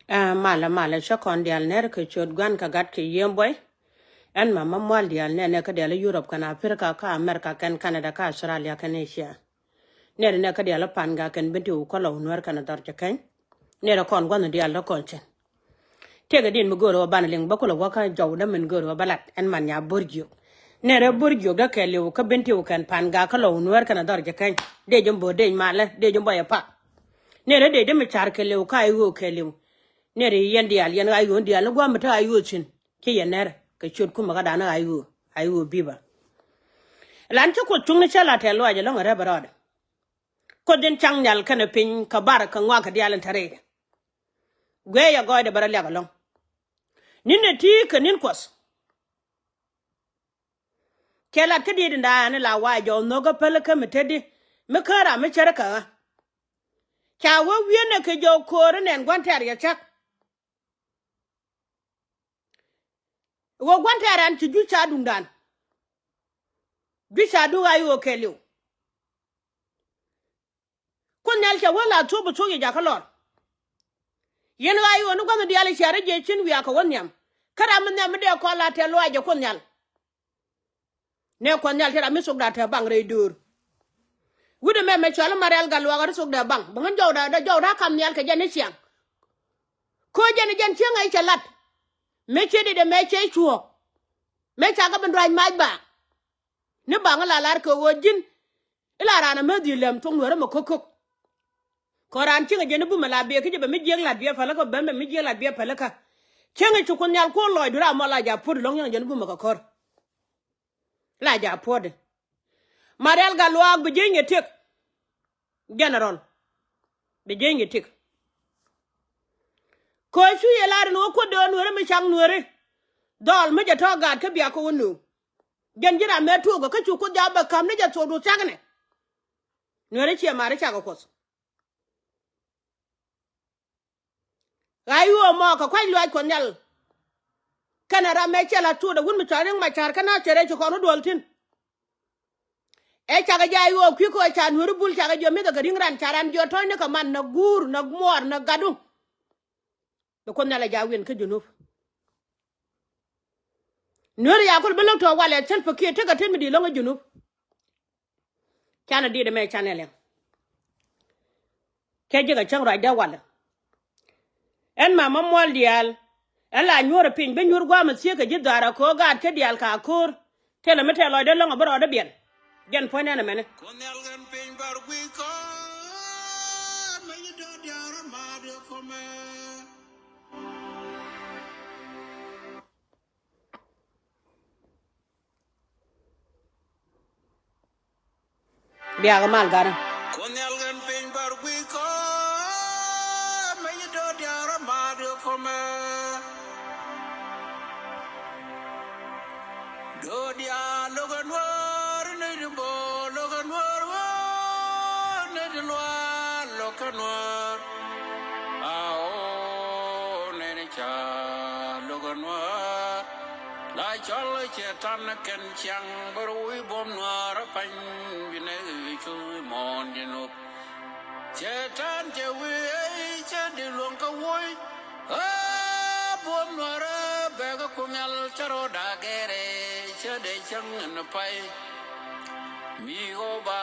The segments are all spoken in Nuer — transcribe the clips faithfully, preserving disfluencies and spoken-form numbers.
Ɛ malɛ, malɛ, cä kɔn diaal nɛr kɛ ciöt Gua̱n kɛ Gat kɛ Yiëë Buɔy. Ɛn mama mual diaal nɛnɛ kä diaal Yurop kɛn Aprika kä Amerika kɛn Kanada kä Australia kɛn Asia. Nɛr nɛ kä diaal Pan Gak kɛn Bentiu kä Lɔw Nuäär kɛn Dhɔr Jɛ Kɛny. Nɛr kɔn gua̱n diaal dä kɔn cɛn. Tëëkɛ din mi göörä wä banɛ liŋ bä kulɛ wä kä jɔwdä min göörä wä bä lat ɛn man nya bo̱r jiök. Nɛrɛ bo̱r jiök dä kɛɛliw kä Bentiu kɛn Pan Gak kä Lɔw Nuäär kɛn Dhɔr Jɛ Kɛny. Dee jɛ bo̱r dee malä dee jɛ bɔyɛ pak. Nɛrɛ dee dee mi car kɛɛliw kä ay ɣöö kɛɛliw. Nɛrɛ yɛn diaal yɛn ay ɣöö diaal ni gua̱a̱m mi te ay ɣöö thi̱n. Ci yɛn nɛr kɛ ciöt kumɛ kä da̱a̱n ay ɣöö ay ɣöö bi̱bä. Lan ci Kuoth cuŋni cä la tɛ̈th lɔaac ɛlɔ̱ŋ ɛ rɛp ɛ rɔɔdɛ. Kuoth in caŋ nhial kɛnɛ piny kɛ bar kɛ ŋɔak kɛ diaal in te rɛydɛ. Guiɛ yɛ gɔɔydɛ bɛ rɔ liak ɛlɔ̱ŋ. Ni̱n ɛ ti̱i̱ kɛ ni̱n Kuɔth. Cɛ lat kä diet in da̱a̱n in la wa̱a̱ jɔw nhök kä päl kä mi tetdi mi kään ram mi cär kä ɣä. Ca wä wi̱i̱nɛ kɛ jɔw kööri nɛn gua̱n tɛ̈r yɛ cäk. Ɣöö gua̱n tɛ̈r ɛn ci juc ca duŋdan. Juc ca duŋ ay ɣöö kɛɛliw. Kuoth Nhial cɛ wä la thuɔ̱k bi thuɔ̱k yɛ jakä lɔr. Yɛn ɣa̱c ɣöö ni gua̱n diaal i̱ ciarä jiɛ cin wiaa kɛ wä nhiam. Kä ram mi nhiam mi dee kɔn la tɛ̈th lɔaac jɛ Kuoth Nhial. Nɛ Kuɔth Nhial ti ram mi thokda te baŋ rɛy döör. Wi̱cdɛ mɛ mɛ cɔal i̱ Marial Gatluak ri thokdɛ baŋ bä ŋän jɔwda, jɔwda kam nhial kɛ jɛn i̱ ciaŋ. Köö jɛn i̱ jɛn cieŋ ɛ i̱ cɛ lat. Mëë ciɛ didɛ mɛ cɛ i̱ cuɔ̱ɔ̱k. Mëë ca kɛ bin dua̱c mac ba. Ni baŋ i̱ la lar kɛ ɣöö ji̱n i̱ la raan amäth dhi̱i̱ lɛm thok Nuäärä mɛ ko̱k ko̱k. Kɔn raan cieŋ a jɛn i̱ bumɛ la biɛ kä jɛ bɛ mi jiɛk lat biɛ pälikä bɛ mɛ mi jiɛk lat biɛ pälikä. Cieŋ i̱ ci Kuoth Nhial kuɔn lɔɔcdu ram mɔ la ja̱ puɔ̱t ilɔ̱ŋ cieŋ a jɛn i̱ bumɛ kɛ kɔr. La ja̱ puɔ̱tdɛ. Marial Gatluak bi jieny kɛ tiek. General. Bi jieny kɛ tiek. Kɛ cu yɛ lar in wä Kuoth dee wä Nuäärä mi cak Nuääri. Dhɔl mi jɛ tɔ̱ gaat kä bia kɛ wä nööŋ. Jɛn ji̱ ram mëë tuɔɔkä kä cu Kuoth ja̱ bɛ ka̱m ni jɛ thokdu caknɛ. Nuääri ciɛ mari cakɛ Kuɔth. Ɣa̱c ɣöö mɔ kɛ kua̱c luaac Kuɔth Nhial. Kɛnɛ ram mëë cɛ la tuut ɛ wut mi cɔal Riek Macar kä na cɛ rɛy ci kɔn wä duɔl thi̱n. Ɛ cakɛ jɛ ɣöö kui̱ kɛ ɣöö ca Nuääri bul cakɛ jiɔ mi̱thɛ kɛ ri̱ŋ ran ca ran jiɔ tɔ̱ɔ̱cni kɛ man nä guur nä muɔɔr nä gatdu. Bi Kuoth Nhial ɛ ja̱ wi̱n kä Junub. Nuääri ya kul bi lo̱k tɔ̱ walɛ Salva Kiir tekɛ tet mi di̱i̱t lɔ̱ŋ kä Junub. Canɛ di̱t ɛmɛ canɛ liɛŋ. Cä ji̱ kɛ cäŋ ruacdä walɛ. Ɛn mama muɔl diaal. Ɛn la nyuɔ̱ɔ̱r ɛ piny bi nyuur gua̱a̱m ɛ thieek kɛ ji̱ dhaar ɛ ko̱o̱k gaat kä diaal ka ko̱o̱r. Tëlɛ mi tɛl lɔcdä lɔ̱ŋ ɛ bi rɔɔdä biɛl. Jɛn puɔ̱nydɛ ɛn ɛmɛni. Biakä mal garä. Kuoth Nhial kɛn piny bar guic kɔn mɛ yi dɔ̱diaar amaat yɛ kɔmɛ. Dɔ̱diaar lo̱kɛ nuäär ni di bo̱o̱r lo̱kɛ nuäär ɣöö ni di luaar lo̱kɛ nuäär. Ao nɛn ca lo̱kɛ nuäär. La cɔl cɛ tan kɛn ciaŋ bär wi̱i̱ buɔ̱m nuäär pany bi nɛ cu mɔɔn di nup. Cɛ ta̱a̱n cɛ wi̱i̱ ëë cɛ di luɔ̱ŋ kä wuɔ̱c. Ɣä buɔ̱m nuäärä bɛɛkä Kuoth Nhial cä rɔɔda gɛrɛ cä dee cäŋ ni pay. Mi ɣɔw ba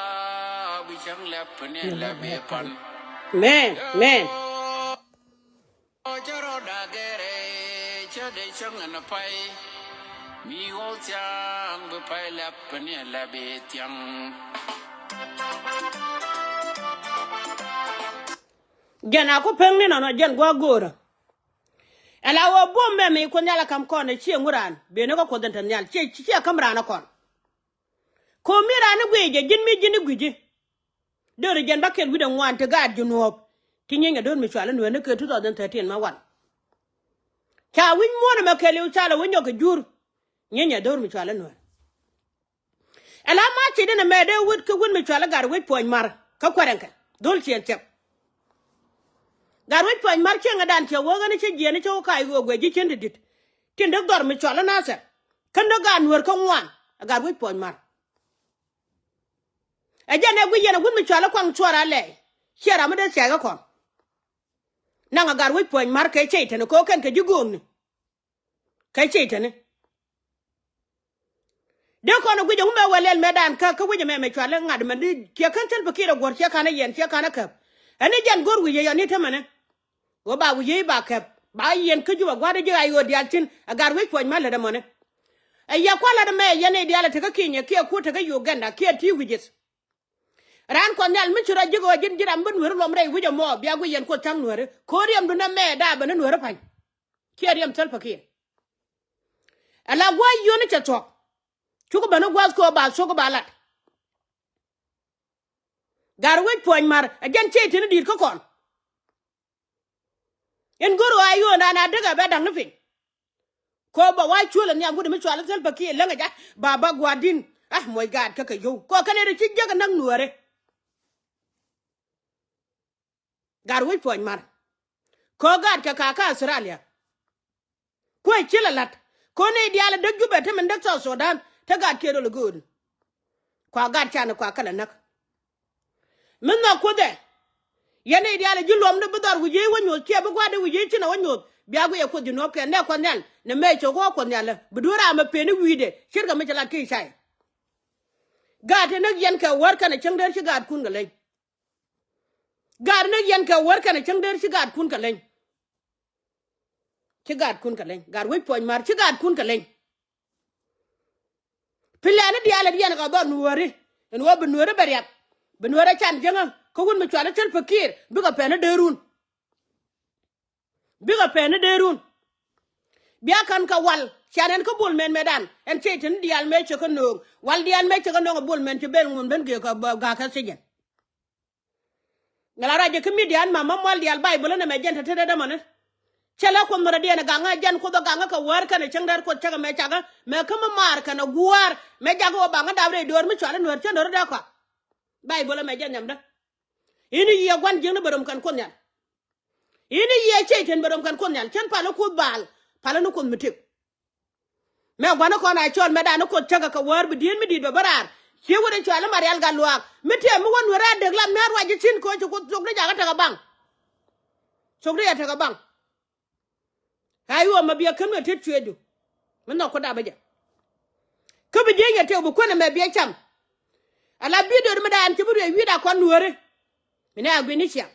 bi cäŋ lɛp ni lɛp i̱ pan. Mɛ, mɛ. Cä rɔɔda gɛrɛ cä dee cäŋ ni pay. Mi ɣɔw thiaŋ bi pay lɛp ni lɛp i̱ thiaŋ. Jɛn a ku peŋ ni nɔnɔ jɛn gua̱a̱k go̱o̱rä. Ɛla ɣöö buɔ̱m mɛmɛ i̱ Kuoth Nhial a ka̱m kɔn ɛ ciɛ ŋuran ben ni kä Kuoth in te nhial ciɛ, ciɛ käm raan ɛ kɔn. Ko̱mi raan ni guic jɛ ji̱n mi ji̱n ni gui̱ci. Dööri jɛn bä kɛl wi̱cdɛ ŋuan ti gaat Junub. Ti nyieny kɛ do̱r mi cual i̱ Nuäär ni kɛ two thousand thirteen mɛ wal. Ca wi̱c muɔ̱ɔ̱n ɛmɛ kɛl i̱ ca lɛ wi̱c nyɔk kɛ jur. Nyieny kɛ do̱r mi cual i̱ Nuäär. Ɛla ma ci den ɛmɛ dee wut kä wut mi cual i̱ Gatwec Puɔ̱ny Ma̱r kä kuɛrɛnkɛ dho̱l ciɛn thiɛk. Gatwec Puɔ̱ny Ma̱r cieŋädan ciɛ wä ɣän i̱ cä jiɛn i̱ cä wä kac ɣöö guɛ ji̱ cien ti di̱t. Tin dee dhɔr mi cual i̱ Nathɛr kän dee gaat Nuäär kä ŋuan. Ɛ Gatwec Puɔ̱ny Ma̱r. Ɛ jɛn ɛ guic yɛn ɛ wut mi cual i̱ Kuaŋ Cuɔr Alɛy. Ciɛ ram mi dee thia̱a̱c kä kɔn. Naŋ a gat wec puɔ̱ny ma̱r kɛ cɛy-tani kɛ ɣöö kɛn kɛ ji̱ göökni. Kɛ cɛy-tani. Dee kɔn ɛ guic ɛŋu mɛ wä lɛl mɛ dan kä kä wec ɛmɛ mɛ cual i̱ ŋa̱t mɛn di ciɛ kän Salva Kiir ɛ guɔ̱r ciɛ ka̱n ɛ yɛn ciɛ ka̱n ɛ käp. Ɛn i̱ jɛn go̱r wi̱i̱ yɛ yɔn i̱ tämɛnɛ. Ɣöö ba wi̱i̱ yɛ i̱ ba käp ba yɛn kä Juba gua̱a̱r i̱ ji̱ ay ɣöö diaal thi̱n ɛ gat wec puɔ̱ny ma̱r lät ɛmɔni. Ɛ yɛ kua̱r la̱t ɛmɛ yɛn i̱ diaal ɛ tekä Kenya kiɛ kuäär tekä Uganda kiɛ ti wi̱c i̱th. Raan Kuɔth Nhial mi ci rɔ ji̱ kɛ ɣöö ji̱n ji̱ ram bi nueeri luɔm rɛy wi̱c ɛmɔ bia guic yɛn Kuoth ca̱ŋ nueeri ko̱ riɛmdun ɛmɛ daabä ni nueeri pa̱ny. Ciɛ riɛm Salva Kiir. Ala gua̱a̱c yio̱ni cɛ thuɔ̱k. Cuk ben ni gua̱a̱th kɛ ɣöö ba thuɔ̱k ba lat. Gat wec puɔ̱ny ma̱r ɛ jɛn cɛy-tani di̱i̱t kä kɔn. In go̱r ɣɔaa yio̱o̱ndan a däk ɛ bɛ da̱ŋ ni piny. Kɛ ɣöö bɛ wa cuël ɛ nhiam wut mi cual i̱ Salva Kiir läŋ ɛ ja̱ ba ba gua̱a̱r di̱n. Ah, muɔc gaat kä kɛ yio̱w kɛ ɣöö kɛn ɛ ti ci jiäk ɛ näk nueeri. Gat wec puɔ̱ny ma̱r. Kɛ ɣöö gat kɛ kakä Australia. Kuec ci la la̱t kɛ ɣöö nɛy diaal ɛ däk Jubɛ te min däk South Sudan te gat kiɛ rol ɛ gööt. Kua gat can kua kɛ la näk. Mi nhɔk Kuoth ɛ. Yɛn nɛy diaal ɛ ji̱ luɔmdä bi dhɔr wi̱c yiëë wä nyoth ciɛ bi gua̱a̱rdɛ wi̱c yiëë cinɛ wä nyoth bia guic ɛ Kuoth ji̱ nuɔ̱ɔ̱p kɛn nɛ Kuɔth Nhial nɛ mëë cok ɣɔ̱ɔ̱k Kuɔth Nhial ɛ bi dueer ram ɛ pen i̱ wi̱i̱dɛ ce̱tkɛ mi ci lat kä i̱ cay. Gaat te näk yɛn kɛ wäär kɛnɛ cäŋ dee ci gaatkun kɛ leny. Gaat näk yɛn kɛ wäär kɛnɛ cäŋ dee ci gaatkun kɛ leny. Ci gaatkun kɛ leny. Gaat wec puɔ̱ny ma̱r ci gaatkun kɛ leny. Pilɛni diaal ɛ diɛn kɛ dhɔr nuääri. Ɛn ɣöö bi nuääri bɛ riap. Bi nuääri can jäŋä kä wut mi cuali Salva Kiir bikɛ pɛn ni dee run. Bikɛ pɛn ni dee run. Bia ka̱n kɛ wal can ɛn kä Bol Mɛl mëëdan ɛn cɛy-tani diaal mëë cɛ kä nööŋ wal diaal mëë cɛ kä nööŋ ɛ Bol Mɛl ci bel ŋun ben gëë kɛ ga̱a̱kä thiecɛn. Ŋäla ruac jɛ kä midia ɛn mamä mual diaal Baibol ɛn ɛmɛ jɛn te te dee dämani. Cɛ lɛ Kuoth märä diɛn ɛ gaŋä jɛn Kuoth ɛ gaŋä kɛ wäär kɛnɛ cäŋ dɛr Kuoth cäkɛ mɛ cakɛ mɛ kä mi maar kɛnɛ gua̱a̱r mɛ jakɛ wä baŋä dap rɛy döör mi cuali nuäär cä nuäär dee kɔak. Baibol ɛmɛ jɛn nhiamdä. Ini yiëë gua̱n jiäkni bɛ röm kɛn Kuoth Nhial. Ini yiëë cɛy-tani bɛ röm kɛn Kuoth Nhial cän palä Kuoth baal palä ni Kuoth mi tëk. Mɛ gua̱n kɔn a cɔl mɛ dan ni Kuoth cäkɛ kɛ wäär bi dieen mi di̱i̱t bɛ bä raar. Cië wut in cɔal i̱ Marial Gatluak mi tëë mi wä nueer a dek lam mi a ruac ji̱ ci̱n ko̱ ci Kuoth thok di jakä tekɛ baŋ. Thok di jakä tekɛ baŋ. Ɣa̱c ɣöö mɛ biɛ ken wëë tet cuëëcdu. Mi nhɔk ku dapä jɛ kä bi jiëc nyɛ tëë bi kuän ɛmɛ biɛ cam. Ala bidiö mi daan ci bi ruëëc wi̱i̱da kɔn nuääri. Mi nɛ a gui̱ni ciaŋ.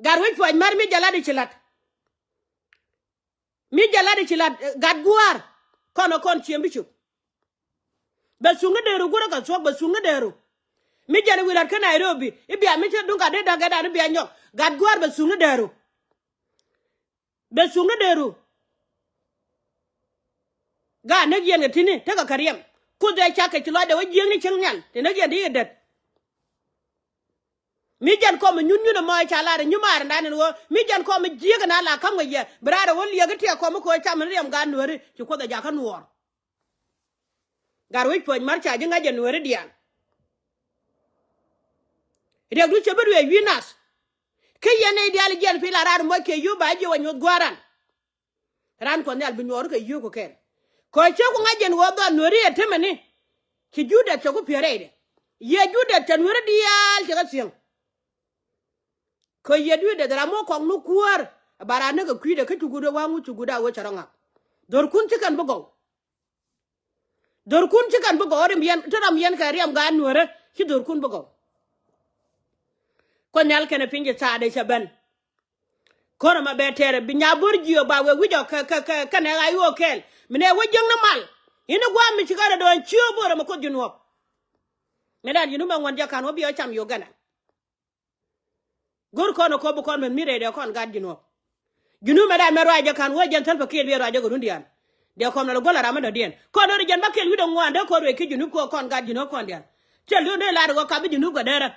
Gat wec puɔ̱c mär mi jɛ lat i̱ ci la̱t. Mi jɛ lat i̱ ci la̱t gat gua̱a̱r kɔn ɛ kɔn ciëŋ bi cop. Bɛ thuŋ ni dëëru guurä kɛ thuɔ̱k bɛ thuŋ ni dëëru. Mi jɛn wi̱i̱ la̱t kä Nairobi i̱ bia mi ci duŋ gat dee da̱k gɛ̈tdan i̱ bia nyɔk gat gua̱a̱r bɛ thuŋ ni dëëru. Bɛ thuŋ ni dëëru. Gaat näk yɛn kɛ ti̱ni tekɛ kɛ riɛm. Kuoth ɛ cak kɛ ci lɔcdɛ wä jiäkni cieŋ nhial ti näk yɛn ti i̱ dät. Mi jɛn kɔm mi nyun nyun ɛmɔ ca lar ɛ nyumaar ɛndan ɛn ɣöö mi jɛn kɔm mi jiäk ɛn a la ka̱m kɛ yɛ bi raar ɛ wä liɛk i̱ tiɛɛk kɔm mi ko̱ cam ɛn riɛm gaat nuääri ci Kuoth ɛ jakä nuɔɔr. Gat wec puɔ̱c mär ca ji̱ ŋa̱c ɛ nuääri diaal. Riɛkdu cɛ bi ruëëc wi̱i̱ nath. Kä yɛn nɛy diaal jiɛn pi̱ la raar moc kɛ yio̱w ba jiök a nyoth gua̱a̱r ran. Raan Kuɔth Nhial bi nyuɔɔr kɛ yio̱w kɛ kɛn. Kɔ cä ku ŋa̱c yɛn ɣöö dhɔn nuääri ɛ temɛni. Ci Juudɛth cɛ ku piɛr rɛydɛ. Yɛ Juudɛth cɛ nuääri diaal cɛ kɛ thiäŋ. Kä yɛ Juudɛth ram mi kɔk ni kuäär ba raan näk kɛ kui̱dɛ kä ci guut ɛ wa̱a̱ŋ wi̱c ci guut a wee cɛ rɔ ŋa̱k. Dhorkun ci kɛn bi gɔw. Dhorkun ci kɛn bi gɔw rim yɛn te ram yɛn kɛ riɛm gaat nuäärä ci dhorkun bi gɔw. Kuoth Nhial kɛnɛ piny ci thaadɛ cɛ ben. Ko̱r ɛmɛ bɛ tɛɛrɛ bi nya bo̱r jiök ba wee wi̱c ɔ kɛ kɛ kɛ kɛnɛ ɣa̱c ɣöö kɛɛl mi nɛ wä jiäkni mal. Ini gua̱a̱m mi ci kɛ rɛ dɔ̱ɔ̱ny ciö bo̱r ɛmɛ Kuoth ji̱ nuɔ̱ɔ̱p. Mi dan ji̱ nu mɛ ŋuɔ̱n jɛ ka̱n wä bi ɔ cam Uganda. Go̱r kɔn ɛ kɔp bi kɔn mɛn mi rɛy dee kɔn gat ji̱ nuɔ̱ɔ̱p. Ji̱ nu mɛ dan mɛ ruac jɛ ka̱n wä jɛn Salva Kiir bi ruac jɛ kɛ rundian. Dee kɔn nɔ lɛ guäl a ram mi dɔ̱diɛn kɔn dee ri jɛn ba kɛl wi̱cdɛ ŋuan dee kɔn ruëëc ki ji̱ nu kɔn gat ji̱ nuɔ̱ɔ̱p kɔn dian. Cɛ luɔ̱n dee lar ɣöö kap bi ji̱ nu kɛ derä.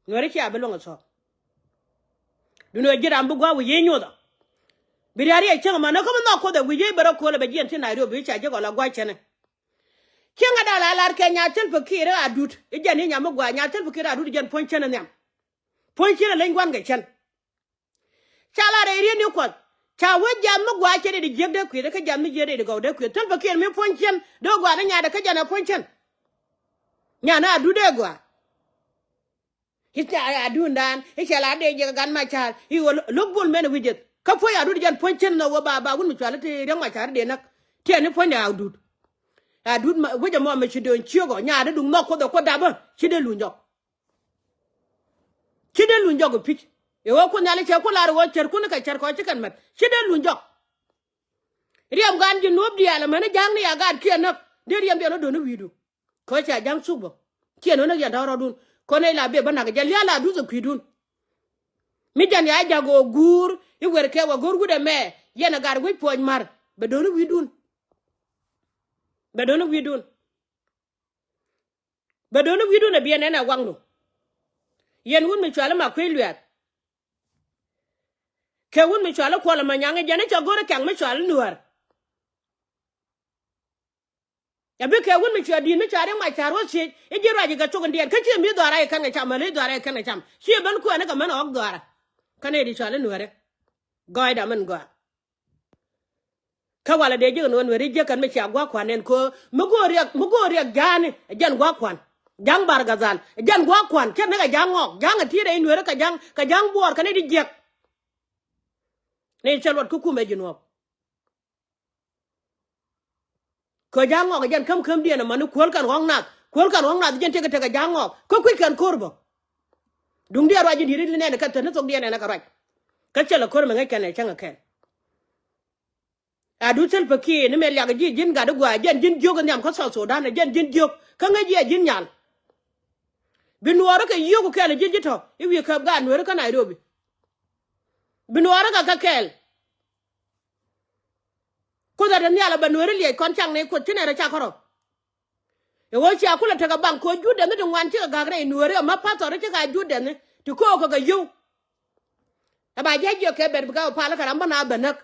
Nuääri cia bi luäŋ ɛ thuɔ̱k. Duundɛ ji̱ ram bi gua̱a̱k wi̱c yiëë nyothɔ. Bi ria̱r yɛ cäŋ ɛmɔ näk kä mi nhɔk Kuoth ɛ wi̱c yiëë bɛ rɔ ko̱l ɛ bɛ jiɛn ti Nairobi ca ji̱ kɔ la gua̱a̱k cäni. Cieŋ ɛ dal a lar kɛ nya Salva Kiir ɛ Adut i̱ jɛn i̱ nya mi gua̱a̱k nya Salva Kiir ɛ Adut i̱ jɛn puɔ̱ny cän ɛ nhiam. Puɔ̱ny cän ɛ leny gua̱n kɛ cän. Ca lar ɛ riet ni Kuɔth ca wee jiath mi gua̱a̱k cɛ rɛy di jiäk dee kui̱th kä jiath mi jiäk rɛy di gɔw dee kui̱th Salva Kiir mi puɔ̱ny cän dee gua̱a̱k ni nyadɛ kä jɛn ɛ puɔ̱ny cän. Nyan ɛ Adut dee gua̱a̱k. I̱ ca Adut dan i̱ cɛ la dee jiɛk Gat Macar i̱ ɣöö lo̱k Bol Mel wi̱c jeth. Kä puɔ̱ny Adut jɛn puɔ̱ny cin nhɔk ɣöö ba ba Wut mi cɔal i̱ ti Riɛk Macar dee näk. Tiɛni puɔ̱nydɛ Adut. Adut wi̱c ɛmɔ mi ci dööny ciökɔ nyaat i̱ duŋ nhɔk Kuoth ɛ Kuoth dapä ci dee luny jɔk. Ci dee luny jɔk i̱ pi̱c. I̱ ɣöö Kuoth Nhial i̱ cɛ ku lar i̱ ɣöö cärkun i̱ kɛ cär kɔ ci kɛn mät ci dee luny jɔk. Riɛm gan ji̱ nuɔ̱p diaal amäni ja̱a̱ŋni a gaatkiɛn näk dee riɛm diɛn ɣä do̱n i̱ wi̱i̱du. Kä ca ja̱ŋ thuk bä ciɛ nööŋ näk yɛn tɔ̱ rɔɔdun. Kɔn nɛy la bee bä nak jɛ lia̱a̱ la duth ɛ kui̱dun. Mi jɛn ya ja̱k ɣöö guur i̱ wer kɛ wä go̱r wut ɛmɛ yɛn ɛ gat wi̱c puɔ̱ny ma̱r bɛ do̱n i̱ wi̱i̱dun. Bɛ do̱n i̱ wi̱i̱dun. Bɛ do̱n i̱ wi̱i̱dun ɛ biɛn ɛn ɛ waŋdu. Yɛn wut mi cuali ma kui̱ luɛɛth. Kɛ wut mi cuali kuɔl ɛmɛ nyaŋ i̱ jɛn i̱ cɛ go̱r i̱ kɛŋ mi cuali nuäär. Ɛ bikɛ wut mi cuɛ di̱i̱t mi ca riŋ mac ca̱r wä thiec i̱ ji̱ ruac i̱ kɛ cok in diɛɛr kä ci mi dhɔaar a i̱ kɛn kɛ cam mali dhɔaar a i̱ kɛn kɛ cam ci ben kuɛn i̱ kɛ mɛn ɣɔk dhɔaar. Kä nɛy di cɔal i̱ nuɛri gɔɔydɛ min gɔaa. Kä walɛ dee ji̱ kɛ nuɔ̱ɔ̱n nuɛri jiäk kɛn mi cia gua̱a̱k kua̱n nɛn kö mi go̱o̱r riɛk mi go̱o̱r riɛk ja̱a̱ni ɛ jɛn gua̱a̱k kua̱n. Ja̱ŋ Bar Gadhal ɛ jɛn gua̱a̱k kuan cɛ ni kɛ ja̱ŋ ŋɔɔk ja̱ŋ ɛ ti̱i̱t rɛy nueeri kɛ ja̱ŋ kɛ ja̱ŋ buɔɔr kɛ ni di jiɛk. Ni cɛ luɔt kä kumɛ ji̱ nuɔɔk. Kɛ ja̱ŋ ŋɔɔk ɛ jɛn käm kämdiɛn ɛmɔ ni kuäl kɛn ɣɔ̱ŋ nath kuäl kɛn ɣɔ̱ŋ nath jɛn tekɛ tekɛ ja̱ŋ ŋɔɔk kä kui̱c kɛn ko̱r bä. Duŋdiɛn ruac ji̱ di̱i̱t ri nɛn kɛ thäni thokdiɛn ɛn ɛ kɛ ruac. Kä cɛ lɛ ko̱r mɛ ŋäc kɛn ɛ cäŋ ɛ kɛn. A du thil pɛ kiɛ ni mɛ liak ji̱ ji̱n gat i̱ gua̱a̱ jɛn ji̱n jiök in nhiam kä South Sudan jɛn ji̱n jiök kä ŋäc yɛ ji̱n nyal. Bi nuɔɔri kɛ yio̱o̱k kɛl ji̱n ji̱ tɔ̱ i̱ wi̱i̱ käp gaat nueeri kä Nairobi. Bi nuɔɔri kɛ kɛ kɛl. Kuoth ɛ te nhial ɛ bɛ nueeri liɛc kɔn cak ni Kuoth ci nɛn rɛ cak kärɔ. Ɛ ɣöö cia kulɛ tekɛ baŋ kɛ ɣöö jut dɛni ti ŋuan cikɛ gak rɛy nueeri ɛmɛ pathɔri cikɛ a jut dɛni ti kookɛ kɛ yio̱w. Ɛ ba jiac jiɔk kɛ bɛt bi kɛ pal kɛ ram bä na bɛ näk.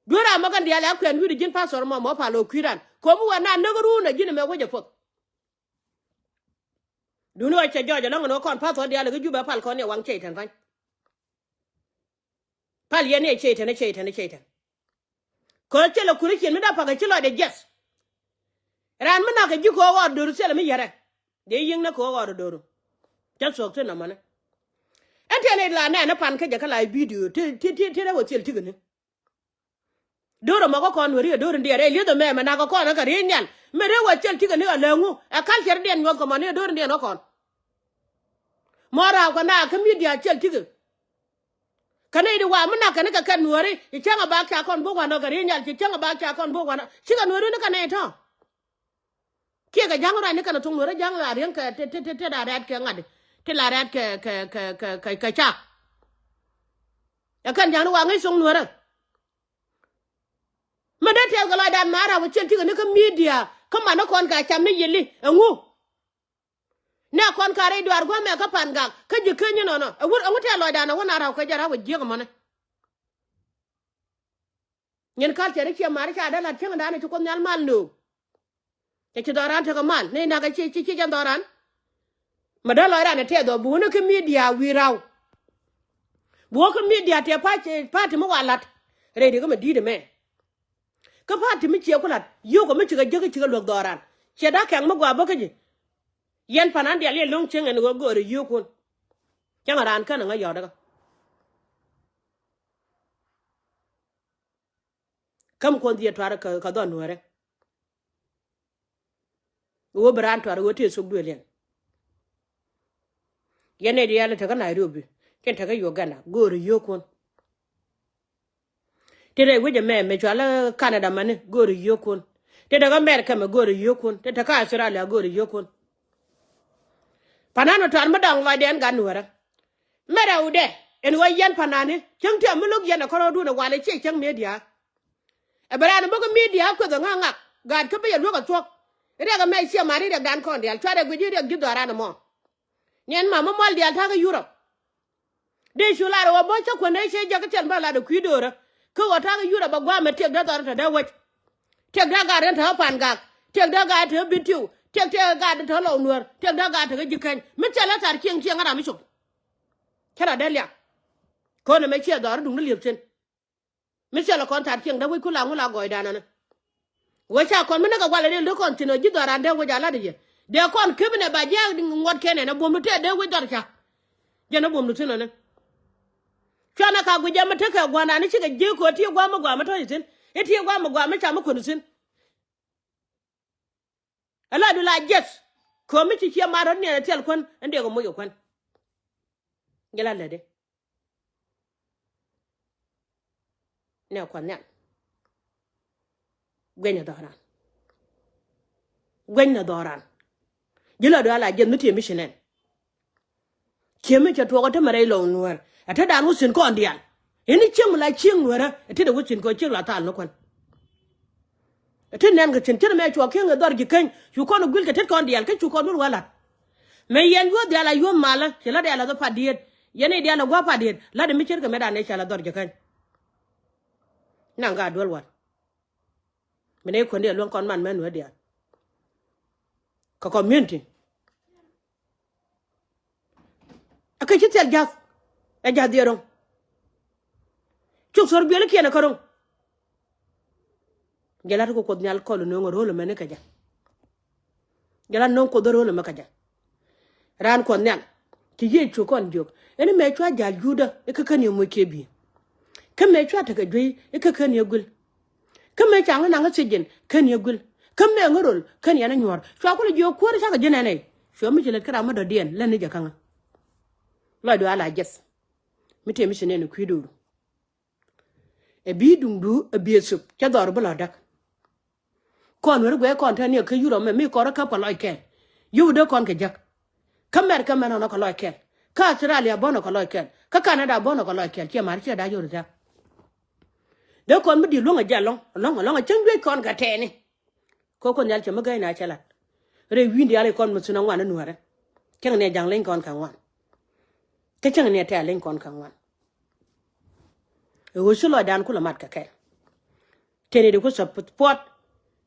Duer ram mɔ kɛn diaal ɛ kuɛn wi̱i̱du ji̱n pathɔri mɔ mɔ pal ɣöö kui̱ ran ko̱mi wä na näk run ɛ ji̱n ɛmɛ wec ɛ puɔth. Duuni ɣä cɛ jɔɔc ɛlɔ̱ŋ ɛn ɣä kɔn pathɔri diaal ɛ kä Jubɛ pal kɔn yɛ waŋ cɛy tɛn pa̱ny. Pal yɛn ni ɛ cɛy tɛn ɛ cɛy tɛn ɛ cɛy tɛn. Kɛ ɣöö thilɛ Christian mi dee pa̱k ɛ ci lɔcdɛ jiɛth. Raan mi nak kɛ ji̱ kɛ ɣɔr do̱r thilɛ mi yɛrɛ. Dee yi̱ŋ nä kɛ ɣɔr do̱r. Cä thuɔ̱k thi̱n amani. Ɛn tɛn i̱ la nɛɛni pan kä jɛ kä la i̱ bidio ti ti ti ti rɛw ɛ thil ti̱kɛ ni. Do̱r ɛmɔ kä kɔn weri ɛ do̱r in diɛɛr ɛ lieth ɛmɛ mɛ nak kɛ kɔn ɛ kɛ ri̱i̱c nhial mi rɛw ɛ thil ti̱kɛ ni ɛ lääŋu ɛ culture diɛn nyuɔth kɛ mɔ ni ɛ do̱r in diɛn kä kɔn. Mɔ ra̱a̱ kɛ na kä media thil ti̱kɛ. Kä nɛy di wa mi nak kɛn kɛ kɛn nuääri ci cäŋ a bak ca kɔn bok wanɔ kɛ ri̱i̱c nhial ci cäŋ a bak ca kɔn bok wanɔ cikɛ nuääri ni kɛ nɛy tɔ̱. Kiɛ kɛ ja̱ŋ ruacni kɛn a thok nuääri ja̱ŋ la riäŋ kɛ ti ti ti ti la rɛɛt kɛ ŋa̱t ti la rɛɛt kɛ kɛ kɛ kɛ kɛ kɛ ca. Ɛ kɛn ja̱ŋ ni wa ŋäc thok nuäärä. Mɛ dee tɛth kɛ lɔcdan ma ra̱w ɛ cɛl cikɛ ni kä media kä man ni kɔn kɛ a cam ni yili ɛŋu. Nɛ kɔn ka rɛy duaar gua̱a̱mɛ kä Pangak kä ji̱ keny inɔnɔ. Ɛŋu tɛth lɔcdan ɛŋu na ra̱w kɛ jɛ ra̱w ɛ jiäk ɛmɔnɛ. Nyin culture ni ciɛ mar ca dee la̱t cäŋdan ci Kuoth Nhial mal nööŋ. Cɛ ci dhɔran tekɛ mal ni nak ci ci ci jɛn dhɔran. Mɛ dee lɔcdan ɛ tɛth ɔ bi wä ni kä media wi̱i̱ ra̱w. Bi wä kä media tɛ party mi wa la̱t. Rɛy di kä mɛ di̱i̱t ɛmɛ. Kä party mi ciɛ ku la̱t yio̱k ɔ mi cikɛ jäk cikɛ luäk dhɔran. Ciɛ da̱k kɛ̈k mi gɔaa bä kä ji̱. Yɛn pa̱n an diaal yɛ lo̱ŋ cieŋ ɛn ɣöö göörä yio̱o̱kun. Cäŋ raan känɛ ŋäc yɔ̱ɔ̱t kä. Käm kuɔn dhiee tuar kɛ dhɔn nuäärä. Ɣöö bi raan tuar ɣöö tëë thok duëël yɛn. Yɛn nɛy diaal tekä Nairobi tin tekä Uganda göörä yio̱o̱kun. Ti rɛy wec ɛmɛ mɛ cual Canada mani göörä yio̱o̱kun. Ti tekä America mɛ göörä yio̱o̱kun ti tekä Australia göörä yio̱o̱kun. Panan mi tuar mi dɔ̱ŋ lɔcdɛ ɛn gat nuäärä. Mɛrɛ wudɛ ɛn ɣöö yɛn panani cäŋ tiɛm mi lo̱k yɛn ɛ kärɔ̱dun ɛ wal ɛ ciɛ cäŋ media. Ɛ bɛ raan ɛ bä kä media kueth ɛ ŋa̱k ŋa̱k gaat kä bä yɛ luäk ɛ thuɔ̱k. Riɛk ɛmɛ ciɛ mari riɛkdan kɔn diaal cuarɛ guic i̱ riɛk ji̱ dhɔran ɛmɔ. Niɛn mam mi mual diaal ta̱a̱ kä Yurop. Dee cu lar ɛ ɣöö bä cä kuändɛ cɛ jɛ kä tiɛl bä lat ɛ kui̱ do̱rä. Kä ɣöö ta̱a̱ kä Yurop ɛ gua̱a̱mɛ tiɛk dee dhɔr ɛ te dee wec. Tiɛk dee gaat rin te ɣä Pangak. Tiɛk dee gaat te ɣä Bitiu. Tiɛk tiɛk gaat te ɣä Lɔw Nuäär. Tiɛk dee gaat te ɣä Ji̱käny mi thilɛ thar cieŋ cieŋ ɣä ram mi cop. Cä rɔ dee liak. Ko̱n ɛmɛ ciɛ dhɔr i̱ duŋdä liep thi̱n. Mi thilɛ kɔn thar cieŋ dee wec ku la ŋu la gɔɔydan ɛnɛ. Wec ca kɔn mi näk kɛ walɛ riɛl dee kɔn thi̱n ɔ ji̱ dhɔran dee wec a la̱t i̱ yɛ. Dee kɔn kep inɛ ba jiak ŋuɔt kɛn ɛn ɛ buɔmdu tɛɛr dee wec dhɔr ca. Jɛn ɛ buɔmdu thi̱n ɔni. Cuanɛ ka guic ɛmɛ tekɛ gua̱ndan i̱ cikɛ ji̱ ko̱ ti gua̱a̱m mi gua̱a̱m mi tɔ̱c ithi̱n. I̱ ti gua̱a̱m mi gua̱a̱m mi cam mi kuän ithi̱n. Ɛ la du la jiɛth. Ko̱ mi ci ciɛ mat rɔ̱t niɛn ɛ tiɛl kuän in dee kɛ moc kɛ kuän. Jɛ la lätdi. Nɛ kuɔth nhial. Gueny ɛ dhɔran. Gueny ɛ dhɔran. Ji̱ la dual a jiɛth mi tiee mi ci nɛn. Ciemi cɛ tuɔɔk ɛ te mɛ rɛy lɔw nuäär ɛ te dan wä thi̱n kɔn diaal. Ini cieŋ mi la cieŋ nuäärä ɛ te dee wä thi̱n kɔn cieŋ la thal ni kuän. Ɛ te nɛn kɛ thi̱n cien mɛ cuɔ kieŋ ɛ dhɔr ji̱ keny cu kɔn ɛ guil kɛ tet kɔn diaal kä cu kɔn wä la̱t. Mɛ yɛn yuɔth diaal a yuɔth malä ci la̱t diaal a dhɔ pat diet. Yɛn i̱ diaal a gua̱a̱p pat diet la̱t imi ce̱tkɛ mɛ dan ɛ ca la dhɔr ji̱ keny. Naŋ ka duel wal. Mi nɛ kuändi ɛ luäŋ kɔn man mɛn wee diaal. Kɛ community. Ɛ kɛ ci thil ja̱th. Ɛ ja̱th dhiɛ ro̱ŋ. Cuk thor bielikiɛn ɛ kä ro̱ŋ. Jɛ lat kɛ kuoth nhial kɔl no̱o̱ŋ ɛ ro̱l ɛmɛni kɛ jɛ. Jɛ lat no̱o̱ŋ kuoth ɛ ro̱l ɛmɛ kɛ jɛ. Raan kuɔth nhial ci Yecu kɔn jiök ɛn mɛ cua ja̱l Juudä ikä kän yɛ moc kiɛ bi̱i̱. Kä mɛ cua tekɛ juey ikä kän yɛ guil. Kä mɛ ca ŋä naŋ kä thiec jɛn kän yɛ guil. Kä mɛ ŋä rol kän yɛn ɛ nyuɔ̱ɔ̱r cua kulɛ jiök kuäär cakɛ ji̱n ɛn ɛ. Cuɛ mi ci lät kä ram mi dɔ̱diɛn lät ni jɛ kä ŋä. Lɔcdu a la jiɛth. Mi tëë mi ci nɛn ɛ kui̱ do̱ru. Ɛ bi̱i̱ duŋdu ɛ bi̱i̱ ɛ thop cä dhɔr bi lɔ däk. Kɔn weri guɛ kɔn tɛn yɛ kä Yurop mɛ mi kɔn rɔ käp kɛ lɔc kɛl. Yio̱w dee kɔn kɛ jäk. Kä Mɛrkɛ mɛn ɔnɔ kɛ lɔc kɛl. Kä Australia bɔnɔ kɛ lɔc kɛl. Kä Canada bɔnɔ kɛ lɔc kɛl ciɛ mar ciɛ da̱c yor tɛk. Dee kɔn mi di̱i̱t luäŋ a jɛ alɔŋ alɔŋ alɔŋ a cäŋ juec kɔn kɛ tɛɛni. Kɛ kɔn nhial cɛ mi gäy na cɛ lat. Rɛy wi̱i̱n diaal i̱ kɔn mi thun aŋuan i̱ nuäärɛ. Cäŋ ni a ja̱ŋ leny kɔn kɛ ŋuan. Kä cäŋ ni a tɛ̈r leny kɔn kɛ ŋuan. Ɛ ɣöö ci lɔcdan kulɛ mat kɛ kɛl. Tëë ni di ku support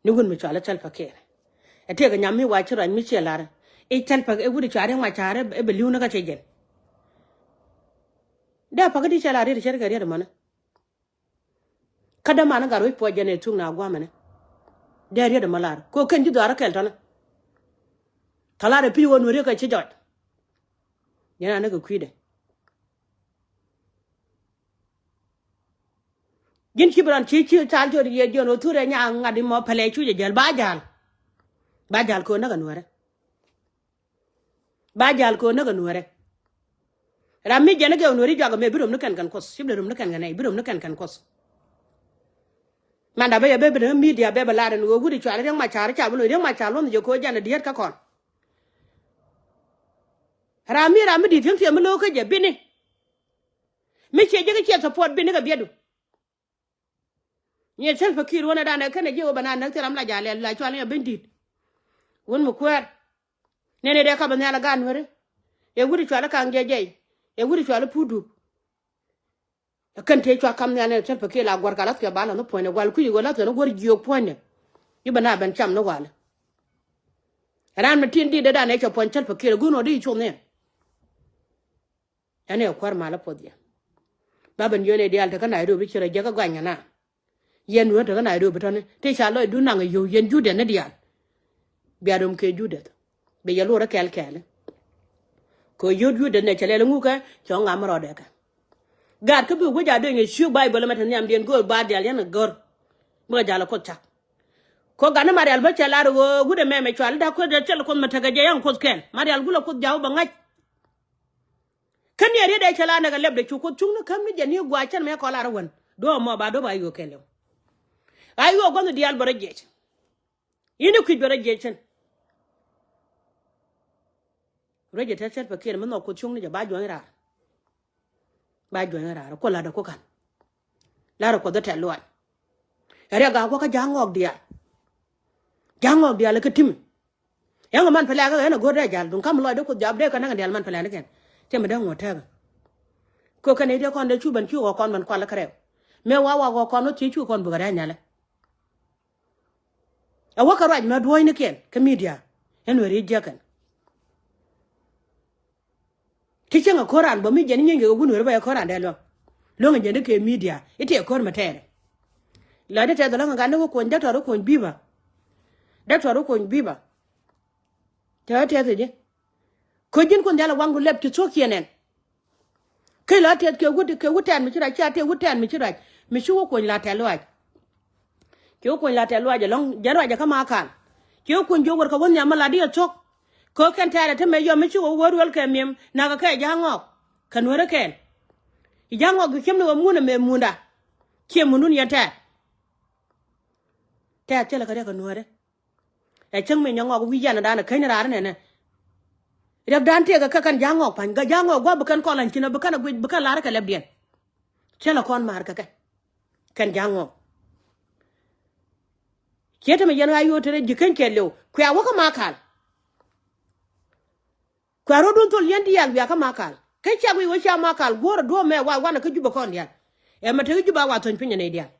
ni wut mi cɔal i̱ Salva Kiir. Ɛ tëëkɛ nyam mi wa ci ruac mi ciɛ lar i̱ Salva Kiir i̱ wut i̱ cɔal i̱ Riek Machar i̱ bɛ li̱w ni kä cɛ jɛn. Dee pakä di cɛ lar riet cɛ ri kɛ riet mɔni. Kä däman i̱ gat ruec puɔc jɛn ɛ thuk na gua̱a̱mɛni. Dee riet mɔ lar kɛ ɣöö kɛn ji̱ dhɔaar i̱ kɛl tɔni. Kä lar i̱ pi̱i̱ ɣöö nueeri kɛ ci jɔc. Yɛn an ni kɛ kui̱dɛ. Ji̱n ci bi rɔn ci ci cal jot yɛ jiɔn wä thurɛ nya ŋa̱t imɔ pɛlɛ cuc ɛ jäl ba ja̱l. Ba ja̱l köö näk ɛ nuäärɛ. Ba ja̱l köö näk ɛ nuäärɛ. Ram mi jɛn ɛ gɛw nuääri juak ɛmɛ bi rom ni kɛn kɛn kuɔth cip dee rom ni kɛn kɛn nɛy bi rom ni kɛn kɛn kuɔth. Manda bä yɛ bɛ bi ni media bɛ bɛ lar ɛn ɣöö wut i̱ cual Riek Machar i̱ ca bi loc Riek Machar luɔnh jɛ köö jan ɛ diet kä kɔn. Ram mi ram mi di̱t thiäŋ tiɛm mi lo̱o̱k kä jɛ bini. Mi ciɛ ji̱ kä ciɛ support bini kɛ biɛtdu. Nyiɛ Salva Kiir wänɛ danɛ kɛnɛ jiɛ wä bɛ na näk thil ram la ja̱ lɛl la cual ni a ben di̱t. Wun mi kuɛɛr. Nɛnɛ dee kap a nhial a gaat nueri. Ɛ wut i̱ cual i̱ kaŋ jɛ jɛy. Ɛ wut i̱ cual i̱ put dup. Ɛ kɛn tëë cua kap nhial nɛnɛ Salva Kiir la gua̱r ka lath kɛ ba lath ni puɔ̱nydɛ gual kui̱c i̱ ɣöö lath kɛ ni gua̱r jiök puɔ̱nydɛ. I̱ bɛ na ben cam ni wal. Ɛ raan mi tin di̱t dee danɛ cɛ puɔ̱ny Salva Kiir ɛ guun ɣöö di i̱ cuth ni. Ɛn ɛ kuäär mal ɛ puɔth yɛ. Ba ben yöön ɛ diaal tekä Nairobi ci rɔ jek ɛ gɔany kɛ na. Yɛn nueer tekä Nairobi tɔni ti ca lɔcdu naŋ ɛ yio̱w yɛn Judɛth ni diaal. Bia rom kɛ Judɛth. Bi yɛ luɔrä kɛɛl kɛɛli. Kɛ yio̱w Judɛth nɛ cɛ lɛl ŋukɛ cɛ ɣä ŋam rɔɔdɛ kɛ. Gaat kä bi wec a dueny ɛ ciök Baibol ɛmɛ te nhiamdiɛn go̱o̱r ba diaal yɛn ɛ gör. Bikɛ jal ɛ kuoth cak. Kɛ ɣöö gat ni Marial bä cɛ lar ɣöö wut ɛmɛ mɛ cual i̱ da̱k kueth dee cɛl kuoth mɛ tekɛ jɛ yaŋ kuoth kɛl Marial gulɛ kuoth jaw bɛ ŋa̱c. Kä ni a riet ɛ cɛ la näk a lɛpdɛ cu kuoth cuŋni käm ni jɛ ni gua̱a̱c cɛn mɛ kɔn lar wän duɔ̱ɔ̱p mɔ ba duɔ̱ɔ̱p a yio̱o̱k kɛl yɔ̱ŋ. A yio̱o̱k gua̱nh diaal bɛ rɔ jiɛc. Yini kui̱c bɛ rɔ jiɛc cɛn. Ruec jɛ tɛt cɛl pɛ kiɛn mi nhɔk kuoth cuŋni jɛ ba juɔ̱ny raar. Ba juɔ̱ny raar kuoth la̱t ɛ kuoth ka̱n. La̱t ɛ kuoth ɛ tɛl luaac. Ɛ riɛk gaak kuɔ̱k kä ja̱a̱ŋ ŋɔɔk diaal. Ja̱a̱ŋ ŋɔɔk diaal ɛ kä ti̱mi. Ɛŋ man pɛlɛ̈kä ɛn a go̱r dee jal duŋ ka̱m lɔcdä kuoth jap dee kɛ näk diaal man pɛlɛ̈ni kɛn. Tiɛmɛ dee ŋuɔ̱t tɛɛkä. Kɛ kɛn i̱ dee kɔn dee cu ben cu ɣɔ̱k kɔn ben kual kärɛw. Mëë wa wa ɣɔ̱k kɔn wä thiec cu kɔn bukɛ rɛ̈c nyalɛ. Ɛ wä kɛ ruac mɛ duɔ̱ɔ̱cnikiɛn kä media. Ɛn weri jiäkɛn. Ti cäŋ ɛ ko̱r raan bä mi jɛn nyieny kɛ kɛ wun weri bä yɛ ko̱r raan dee luäŋ. Luäŋ ɛ jɛn di kɛ media i̱ tëë ko̱r mɛ tɛɛrɛ. Lɔcdä tɛth ɛ luäŋ ɛ gat ni wä kuɔny däktɔr wä kuɔny bi̱i̱bä. Däktɔr wä kuɔny bi̱i̱bä. Cɛ ɣä tɛth i̱ ji̱. Kä ji̱n kun dhial ɛ waŋdu lɛp ci thuɔ̱k ciɛ nɛn. Kä la tɛth kɛ wut, kɛ wut tɛ̈t mi ci ruac, cia tɛth wut tɛ̈t mi ci ruac. Mi ci wä kuɔny la tɛ̈t luaac. Ci wä kuɔny la tɛ̈t luaac ɛlɔ̱ŋ, jɛn ruac ɛ kä Makal. Ci wä kuɔny jiök wär kɛ wä nhiam mi la di ɛ thuɔ̱k. Kä kɛn tɛ̈t ɛ te mɛ yɔm mi ci wä wä ruel kɛ miɛm, nakä kɛ Ja̱a̱ŋ Ŋɔɔk. Kɛ Nuäärä kɛn. I̱ Ja̱a̱ŋ Ŋɔɔk ciem ni wä mun ɛmɛ munda. Ciɛ mundun yɛn tɛ̈t. Tɛ̈t thilɛ kɛ riɛk kɛ Nuäärä. Ɛ cäŋ mi Nyaŋɔk wi̱i̱ yɛn dan ɛ käny ni raar nɛnɛ. Riɛkdan tëëkɛ kɛ kɛn Ja̱a̱ŋ Ŋɔk pa̱ny, Ja̱a̱ŋ Ŋɔk gua̱a̱p bi kɛn kɔn la̱ny, ci nɔ bi kɛn a guic, bi kɛn la̱r kɛ lɛpdiɛn. Cä lɛ kɔn ma̱a̱r kɛ kɛ kɛn Ja̱a̱ŋ Ŋɔk. Ciɛ te mi yɛn ɣa̱c ɣöö te rɛy ji̱ käny kɛɛliw, kuɛ wä kä Makal. Kuɛ rɔ̱dun thol yɛn diaal wiaa kä Makal. Kä cia guic wä cia Makal guɔ̱ɔ̱r ɛ duɔ̱ɔ̱p mɛ wa wanɛ kä Jubɛ kɔn diaal. Ɛ mɛ te kä Jubɛ a wa thony piny ɛ nɛy diaal.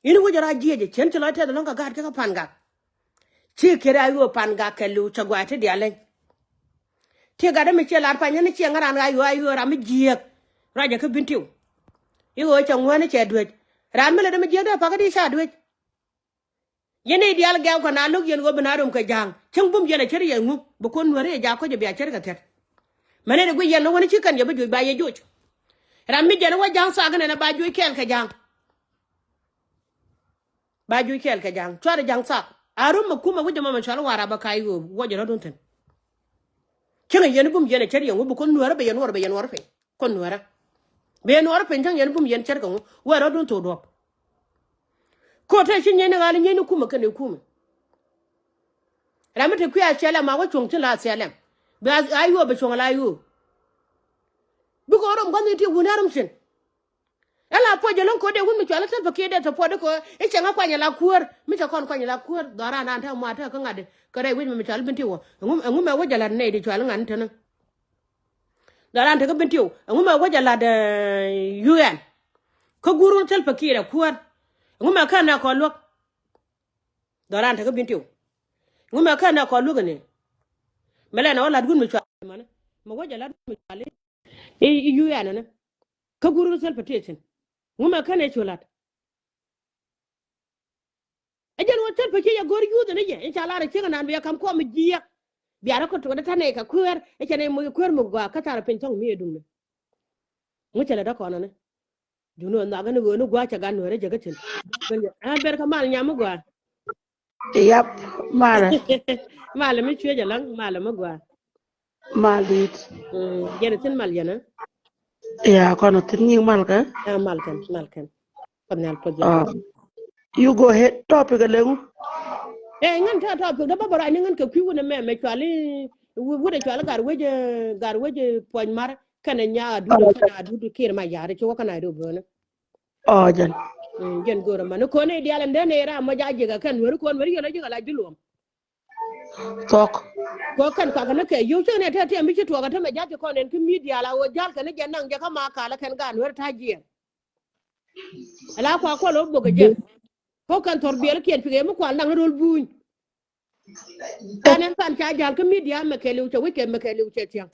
Ini wec a rac jiɛc ɛ cien ci lɔc tɛth ɛlɔ̱ŋ kɛ gaat kɛ kɛ Pa̱n Gak. Ci kiɛt a ɣöö Pa̱n Gak kɛ li̱w cɛ gua̱a̱c ti diaal leny. Ti gat ɛmɛ ciɛ lar pa̱ny ni ciɛ ŋa̱ raan a ɣöö a ɣöö ram mi jiääk. Ruacɛ kä Bentiu. I̱ ɣöö cɛ ŋuäni cɛ duec. Raan mi lät ɛmɛ jiääk dee pakä di ca duec. Yɛn nɛy diaal gɛ̈ɛ̈ukɛ na lo̱k yɛn ɣöö bi na röm kɛ Ja̱a̱ŋ. Cäŋ bum yɛn a cär yɛ ŋu bi kuɔn Nuäärä yɛ jaak kɔc ɛ bia cär kɛ thiät. Mɛn nɛy ti guic yɛn ni wäni ci kɛn yɛ bi juɔc ba yɛ joc. Ram mi jɛn wä Ja̱a̱ŋ thak inɛnɛ ba juɔc kɛɛl kɛ Ja̱a̱ŋ. Ba juɔc kɛɛl kɛ Ja̱a̱ŋ. Cuarɛ Ja̱a̱ŋ thak. A röm mɛ kumɛ wi̱c ɛmɔ mɛ cual Warap bä ka̱a̱c ɣöö wuɔcɛ rɔ̱dun thi̱n. Cäŋ yɛn bum yɛn a cär yɛ ŋu bi kuɔn Nuäärä bɛ yɛn nuɔr bɛ yɛn nuɔr piny. Kuɔn Nuäärä. Bɛ yɛn nuɔr piny cäŋ yɛn bum yɛn cär kɛ ŋu. Wee rɔ̱dun thok duɔ̱p. Ko̱ te ci nyieeni ɣa̱l nyieeni kumɛ kɛnɛ kumɛ. Ram mi te kui̱ a C L M a wä cuɔ̱ŋ thi̱n la C L M. Bɛ a, a yuɔp bɛ cuɔ̱ŋ la yuɔp. Bikɛ ɣöö rom gua̱n ni ti wuni a rom thi̱n. Ɛ la puɔc jɛ lo̱ŋ ko̱dɛ wun mi cual i̱ Salva Kiir dee te puɔt i̱ ko̱ i̱ cɛ ŋä kuany ɛ la kuäär. Mi cɛ kɔn kuany ɛ la kuäär dhɔran an te muaat te kä ŋa̱t di kɛ rɛy wi̱c mi mi cual i̱ Bentiu wä. Ɛŋu, ɛŋu mɛ wä jɛ la̱t nɛy di cual i̱ ŋa̱t ni te ni. Dhɔran te kä Bentiu ɛŋu mɛ wä jɛ la̱t, eh, U N. Kä guur wun Salva Kiir ɛ kuäär. Ɛŋu mɛ kɛn nɛ kɔn luäk. Dhɔran te kä Bentiu. Ŋu mɛ kɛn nɛ kɔn luäk ɛnɛ. Mɛ lɛn ɛ wä la̱t wun mi cual mani. Mɛ wä jɛ la̱t wun mi cual i̱, i̱, i̱ U N ɛnɛ. Kä guur wun Salva Kiir thi̱n. Ŋu mɛ kɛn ɛ cu la̱t. Ɛ jɛn wä Salva Kiir yɛ go̱r yuuth ɛn i̱ jɛ in ca lar ɛ ciek ɛnan bia kam kuɔm jiɛk. Bia rɔ kä tuɔt ɛ ta̱nɛ kɛ kuäär ɛ cɛ nɛ moc kuäär mi gɔaa kä tharɛ piny thɔŋ mi ɛ duŋdɛ. Ŋu cɛ lɛ dɔ̱kɔn ɛnɛ. Jun wä nhɔak ɛn ɣöö ni gua̱a̱c cɛ gan nuɛɛrɛ jɛ kä cin. Ɛ ber kä mal nyam mi gɔaa. Yap, malɛ. Malɛ mi cuec ɛlɔ̱ŋ, malɛ mi gɔaa. Mal dit. Mm, jɛn thi̱n mal jɛn ɛ. Ya, kɔn thi̱n nyiŋ mal kɛ. Ya, mal kɛn, mal kɛn. Kɔn nhial puɔth jɛn. Ah. You go ahead. Topic ɛ leŋ. Eh, ŋän ta topic dee bä bä ruac ni ŋän kɛ kui̱ wun ɛmɛ mɛ cuali, wu-, wut ɛ cuali gar wec, eh, gar wec, eh, puɔ̱ny mar kɛnɛ nya adut, oh, kɛnɛ adut Kiir Mayar ci wä kɛnɛ adut bönä. Oh, jɛn. Mm, jɛn go̱o̱rä mani kɔn i̱ diaal ɛn dee nɛy ram mɔ ja̱ ji̱ kɛ kɛn nueri kɔn nueri yɛn a ji̱ kɛ la ji̱ luɔm. Thok. Kɔ kɛn kɔakɛ ni kɛ yio̱w cä ni tɛt tiɛm bi ci tuɔɔk ɛ tämɛ ja̱ ji̱ kɔn ɛn kä media la ɣöö ja̱l kɛ ni jɛ naŋ jɛ kä Makal ɛ kɛn gaat nueri ta̱a̱ jiɛn. Ala kua kuɔl ɣöö bok ɛ jɛ. Kɔ kɛn thɔr biɛl kiɛn pikɛ mi kual naŋ ni ro̱l buny. Ɛn ɛn pan ca ja̱l kä media mɛ kɛɛliw cɛ wi̱c kɛ mɛ kɛɛliw cɛ thia̱ŋ.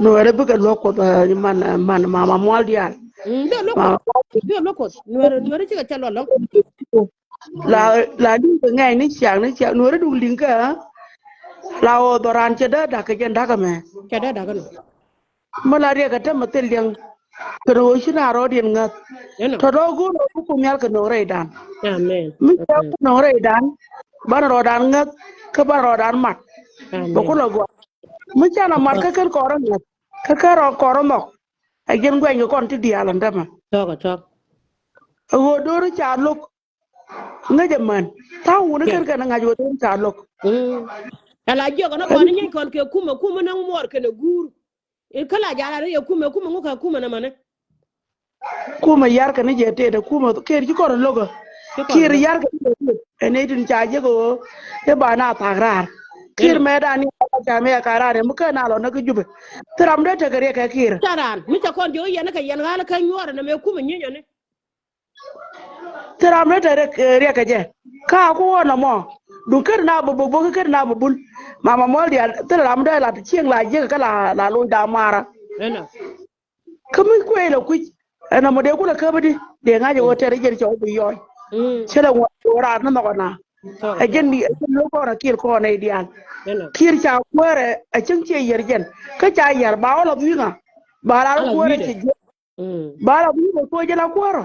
Nuɛɛrɛ bikɛ luɔk Kuɔth, eh, man, eh, man mama mual diaal. Mm, dee luɔk Kuɔth. Dee luɔk Kuɔth. Nuɛɛrɛ, nuɛɛrɛ cikɛ cɛ luɔk lɔŋ. La, la liŋ kɛ ŋɛɛny ni ciaŋ ni ciaŋ nuɛɛrɛ duk liŋ kɛ, eh? La ɣöö dhɔran cɛ dee da̱k kɛ jɛn da̱k ɛmɛ. Cɛ dee da̱k ɛnɔ. Mi la riɛk ɛ tämɛ thil diɛŋ. Kɛn ɣöö ci na rɔɔdiɛn ŋäth. Ɛnɔ. Tɔ̱ dɔ̱ go̱o̱r ɣöö bi Kuoth Nhial kɛ nööŋ rɛydan. Amen. Mi cɛ kɛ nööŋ rɛydan. Banɛ rɔɔdan ŋäth. Kä banɛ rɔɔdan mat. Amen. Bɛ kulɛ gɔaa. Mi canɛ mat kä ken kɔrä ŋäth. Kä ken rɔ kɔrä mɔk. Ɛ jɛn guɛny kɛ kɔn ti diaal ɛn tämɛ. Tɔk, tɔk. Ɛ ɣöö do̱ri ca lo̱k. Ŋäc ɛmän. Tha̱a̱ŋ wuni kɛn kɛn ŋa̱c wä thun ca lo̱k. Mm. Ala jiɔk ɛn ɛ kɔn nyɛc kɔn kɛ kumɛ, kumɛ näŋ muɔɔr kɛnɛ guur. I̱ kä la jal a rɛy ɛ kumɛ, kumɛ ŋu kɛ kumɛ nɛ mɛnɛ. Kumɛ yar kɛn jɛ tëëdɛ kumɛ Kiir ci kɔn lo̱kä. Kiir yar kɛn jɛ tëëdɛ. Ɛn ɛ tin ca jek ɣöö i̱ ba na thak raar. Kiir mɛ dan ni ca mɛ ka raar ɛmɛ kä na lɔ ni kä Jubɛ. Thil ram dee tekɛ riɛk kɛ Kiir. Ca raan mi ca kɔn jɛ ɣöö yɛn kɛ yɛn ɣa̱l kä nyuɔɔr ɛn ɛmɛ kumɛ nyinyɛni. Thil ram ni te riɛk, eh, riɛk kɛ jɛ. Ka ku wä nɔmɔ. Duŋ ker na bä bä bä ker na bä bul. Mama mual diaal thil ram dee la ti cieŋ la jiek kä la, la loc da mara. Ɛnɔ. Kä mi kuɛ la kui̱c. Ɛn nɔmɔ dee kulɛ käp di. Dee ŋa̱c ɛ wä tɛr jɛ cɛ wä bi yɔɔy. Mm. Cɛ lɛ ŋuɔt wä raar ni nhɔk ɛna. Ɛ jɛn bi, ɛ jɛn lo̱k kɔn a kiɛl kɔn ɛ diaal. Kiɛl ca kuäärɛ, ɛ cäŋ ciɛ yɛr jɛn. Kä ca yɛr, ba ɣɔl a dhui̱ŋa. Ba ral kuäärɛ cɛ jiɛ. Ba la bi bɛ kuɔ jɛ la kuɔrɔ.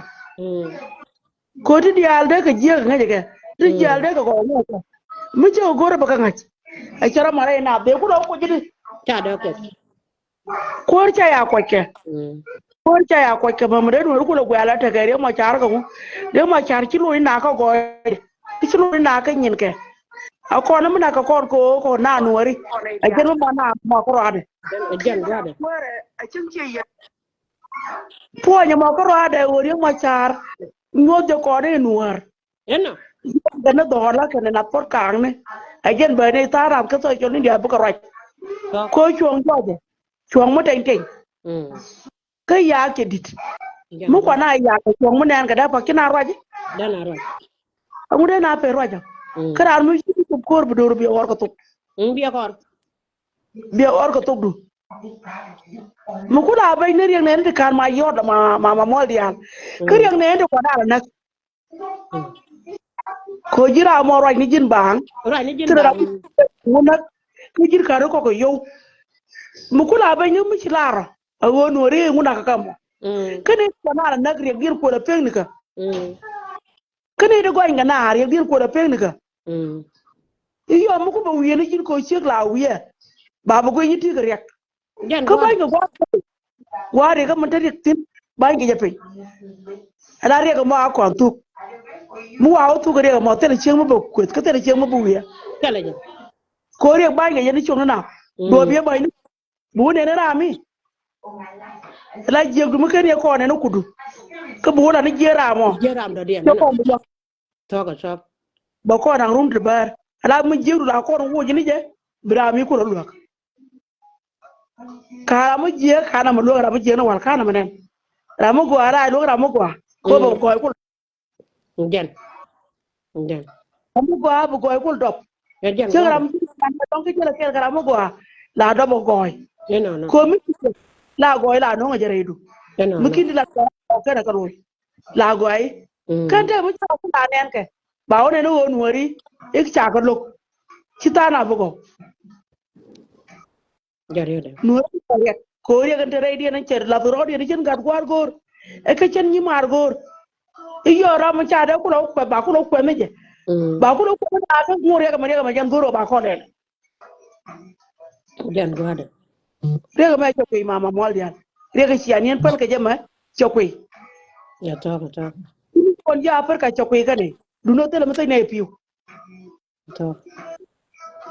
Ko ti diaal dee kɛ jiɛk ŋäc kɛ. Ti diaal dee kɛ gɔɔ ŋäc kɛ. Mi cɛ kɛ go̱rɛ bɛ kɛ ŋa̱c. Ɛ cɛ rɔ mɔrɛ ina bɛ ku lɔ kuɔ ji̱ di. Ca dee kuɔ. Kuɔr ca ya kuɔc kɛ. Kuɔr ca ya kuɔc kɛ mɛ mɛ dee nuɔr ku lɔ guɛl a tekɛ riɛ mɔ car kɛ ŋu. Riɛ mɔ car ci lo̱c ina kɛ gɔɔy. Ci lo̱c ina kɛ nyin kɛ. A kɔn mi na kɛ kɔn ko ko na nuɔri. A jɛn mi ma na ma kɛ ruadɛ. A jɛn ruadɛ. Kuɔrɛ a cäŋ ciɛ yɛ. Puɔ̱ny ɛmɔ kä ruaadɛ ɣöö riek mɔ ca̱a̱r nyuɔ̱th jɛ kɔn in wäär. Ɛnɔ. Kɛn ni dhɔɔl la kɛn ni nath puɔ̱t ka̱a̱ŋni. Ɛ jɛn bäni tha̱a̱ŋ rath kä social media bikɛ ruac. Ko cuɔ̱ŋ jɔcɛ cuɔ̱ŋ mi teny teny. Kä yaak cɛ di̱t. Mi kuan a yaak kɛ cuɔ̱ŋ mi nɛɛn kɛ dee pa̱k ci na ruac. Ɛŋu dee na pek ruac ɔ. Kä raan mi ci bi thop ko̱r bi do̱r bi ɣɔr kɛ thop. Bi ɣɔr kɛ thopdu. Mi kula beny ni riɛk nɛni ti ka̱n ma yɔt ma ma ma muɔl diaal. Kä riɛk nɛni ti kɔn a la näk. Ko ji̱ ram mɔ ruac ni ji̱n ba̱a̱ŋ. Ruac ni ji̱n ba̱a̱ŋ. Ŋu näk. Kä ji̱n ka̱n ri kɔk kɛ yow. Mi kula beny ni mi ci lar a ɣöö nuɔri ŋu nak kä mɔ. Kä ni kɔn a la näk riɛk dier kuɔl a pek ni kä. Kä ni di gɔny kɛ naar yɛ dhil kuɔt a pek ni kä. I̱ yɔm mi ku bɛ wiee ni ji̱n ko̱ ciek la wiee. Ba bi guiy ni ti kɛ riɛk. Kä bany kɛ gua̱a̱r kɛ gua̱a̱r riɛk kä min te riɛk thi̱n bany kɛ jɛ piny. Ɛn a riɛk ɛmɔ a kɔn thuk. Mi wa wä thuk kɛ riɛk ɛmɔ thilɛ ciek mi bɛ kueth kä thilɛ ciek mi bɛ wiee. Ko̱ riɛk bany kɛ jɛ ni ciek ni na. Duɔ̱ɔ̱p biɛ bany ni Bi wä nɛn ram mi la jiɛkdu mi ken yɛ kɔn nɛn kudu. Kä bi wä la ni jiɛk ram ɔ. Jiɛk ram dɔ̱diɛn. Cɛ kɔn bi luak. Thɔk a cɔp. Bɛ kɔn naŋ rum ti bäär. Ala mi jiɛkdu la kɔn woc ni jɛ. Bi ram mi kulɛ luak. Ka ram mi jiɛk ka nam luak ram mi jiɛk ni wal ka nam nɛn. Ram mi gɔaa ram luak ram mi gɔaa. Ko bɛ gɔɔy kul. Jɛn. Jɛn. Ram mi gɔaa bi gɔɔy kul dɔp. Jɛn. Cäŋ ram mi dɔŋ ki jɛl kɛl kɛ ram mi gɔaa la dɔp bi gɔɔy. Komi la gɔɔy la no̱ŋ a jɛ rɛydu. Mi kin di la gɔɔy kɛn a kɛ lo̱c la gɔɔy. Kɛn te mi cak ku la nɛn kɛ ba wä nɛn wä nuɔri. Ik cak kɛ lo̱k ci tha̱a̱ŋ a bi gɔw. Nuɔ̱ɔ̱ri kɛ riɛk ko̱ riɛk in te rɛydiɛn in cɛ lath rɔɔdiɛn in cin gat gua̱a̱r go̱o̱r. Ɛ kä cin nyi maar go̱o̱r. I̱ yɔɔ ram in ca dee kulɛ wä kuɛth ba kulɛ wä kuɛth mi jɛ. Ba kulɛ wä kuɛth mi jɛ ŋuɔ̱t riɛk ɛmɛ riɛk ɛmɛ jɛn go̱o̱r ɔ ba kɔn ɛn. Jɛn gua̱a̱dɛ. Riɛk ɛmɛ cɛ kui̱ mama muɔl diaal. Riɛk ɛ cia niɛn päl kɛ jɛ mɛ cɛ kui̱. Kɔn jɛ a pär ka cɛ kui̱ kɛnɛ dun ɔ thilɛ mi thil nɛ pi̱w.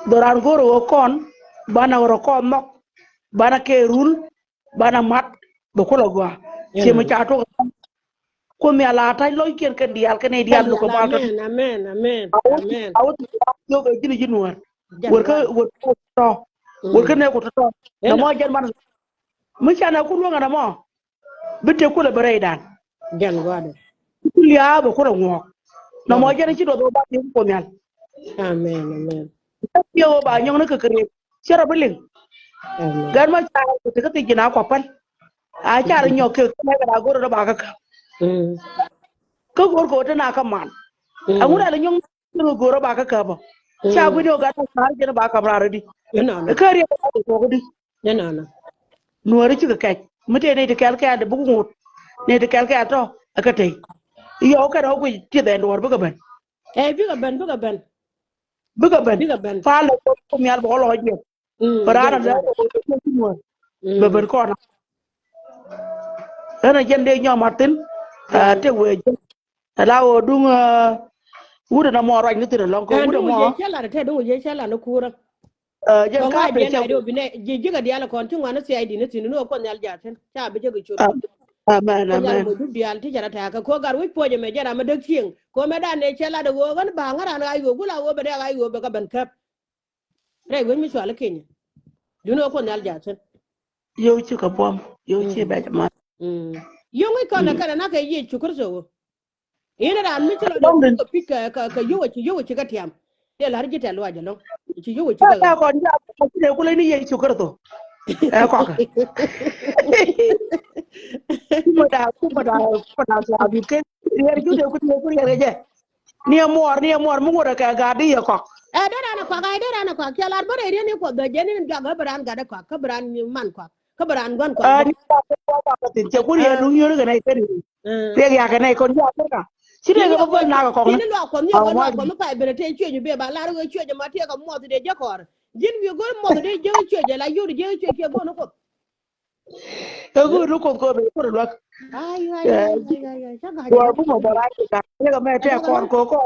Dhɔran go̱o̱r ɣöö kɔn banɛ ɣöö rɔ kɔn nhɔk banɛ kɛ rul banɛ mat bɛ kulɛ gɔaa. Ciɛ mi ca tuɔk. Kuoth mi a la ta̱ny lɔckiɛn kɛ diaal kɛ nɛy diaal lukɛ mal tɔ̱. Amen, amen, amen. Awä ti wa jiök ɛ ji̱n ji̱ nuäär. Wër kä wër kä tɔ̱ wër kä nɛy ku tɔ̱ tɔ̱. Nɔmɔ jɛn man mi canɛ ku luäŋ ɛn ɛmɔ. Bi tëk kulɛ bi rɛydan. Jɛn gua̱dɛ. Ku lia̱a̱ bɛ kulɛ ŋuɔ̱ɔ̱k. Nɔmɔ jɛn ci duɔth ɣöö ba ji̱ ku nhial. Amen, amen. Kä piɛ ɣöö ba nyɔŋni kɛ kɛ riek cɛ rɔ bi liŋ. Amen. Gɛn ma car kɛ ti kä thiec ji̱n a kua päl. A car nyɔk kɛ kä nɛy kɛ da go̱r rɔ ba kä käp. Kä go̱r kɛ ɣöö te na kä man. Aŋun a lɛ nyɔŋ Cä ŋä go̱o̱rä ba kä käpä. Ca gui̱ni ɔ gat ɔ ka̱r jɛn ba ka̱p raar di. Kä riɛk ɔ ba kɛ kɔk di. Nuääri cikɛ kɛc mi tëë nɛy ti kɛl kɛɛl di buk ŋot. Nɛy ti kɛl kɛɛl tɔ ɛ kä tey. Yɔw kɛn ɔ guic ti dhɛn duɔ̱ɔ̱r bikɛ ben. Ɛ bikɛ ben bikɛ ben. Bikɛ ben. Bikɛ ben. Pal lɛ kɔn kum yal bɛ kɔ lɔ jiɛn. Bɛ raan a lɛ kɔn kum yal bɛ ben kɔn. Ɣän a jɛn dee nyɔk mat thi̱n. Tëk wee jɛn. Ala ɣöö duŋ wut ɛn ɛmɔ ruac ni thi̱n ɛlɔ̱ŋ kɛ wut ɛmɔ. Jɛ cɛ lat ɛ tɛt wut jɛ cɛ lat ni kuurä. Jɛn ka pɛ cɛ. Ji̱ ji̱ kɛ diaal kɔn ti ŋuan ni thiac di̱t ni thi̱n ni wä kuɔth nhial ja̱a̱ thi̱n ca bi jɛ kɛ cot. Amen, amen. Kuɔth nhial moc dup diaal ti cɛ rɔ ta̱a̱ kɛ ko̱ gat wec puɔ̱c ɛmɛ jɛn ram mi däk cieŋ kɛ mɛ dan ɛ cɛ lat ɛ ɣöö ɣän ba̱a̱ŋ ŋäran ɣa̱c ɣöö gula ɣöö bɛ dee ɣa̱c ɣöö bɛ kɛ ben käp. Rɛy wec mi cual i̱ Kenya. Duni ɣä kuɔth nhial ja̱a̱ thi̱n. Yio̱w ci kɛ buɔ̱m yio̱w ci bɛc ma. Yio̱w ŋäc kɔn ɛ kɛn ɛ nak kɛ Yecu Kritho ɣöö in raan mi ci lɔ dee kɛ pi̱c kɛ kɛ yio̱w ɛ ci yio̱w ɛ ci kɛ tiam. Dee la̱r ji̱ tɛ̈th luaac ɛlɔ̱ŋ ci yio̱w ɛ ci kɛ ɣöö kɔn ja̱a̱ kɔn ci dee kulɛ ni Yecu Kritho. Ɛ kɔkɛ. Kumɛ da̱a̱ kumɛ da̱a̱ kumɛ da̱a̱ cua̱a̱ bi̱i̱t kɛ riɛr cu dee ku dee ku riɛr kɛ jɛ. Ni ɛ muɔɔr, ni ɛ muɔɔr, mi ŋot ɛ kɛ gat di yɛ kɔk. Ɛ, dee raan ɛ kɔak, ɛ, dee raan ɛ kɔak. Kiɛ lar bä rɛy riɛn ni Kuɔth bɛ jɛ ni jɔak ɛ bɛ raan gat ɛ kɔak, kä bɛ raan man kɔak, kä bɛ raan gua̱n kɔak. Ɛ, ni ɛ kɔak, kɔak, kɔak, kɔak, cɛ kun yɛ luŋ yio̱r kɛ nɛy kɛ ni. Riɛk yakɛ nɛy kɔn jɔak kɛ ka. Ci dee kɛ bä bä nak ɛ kɔk ni. Ni luak Kuɔth, ni luak Kuɔth mi pay ben ɛ te cuec mi bɛ ba lar wee cuec ɛ ma tiɛ kɛ muɔth dee jɛ kɔɔr. Ji̱n wi̱i̱ go̱r muɔth dee jɛ cuec ɛ la yio̱r jɛ cuec kiɛ go̱r ni Kuɔth. Ɛ go̱o̱r ni Kuoth kɛ bɛ ko̱r luäk. Ai, ai, ai, ai, ai, ai, ca ga̱a̱c. Duɔ̱ɔ̱r bumɛ bɛ rac kɛ ga̱a̱c. Yɛ kɛ mɛ tɛk kɔn kɛ kɔn.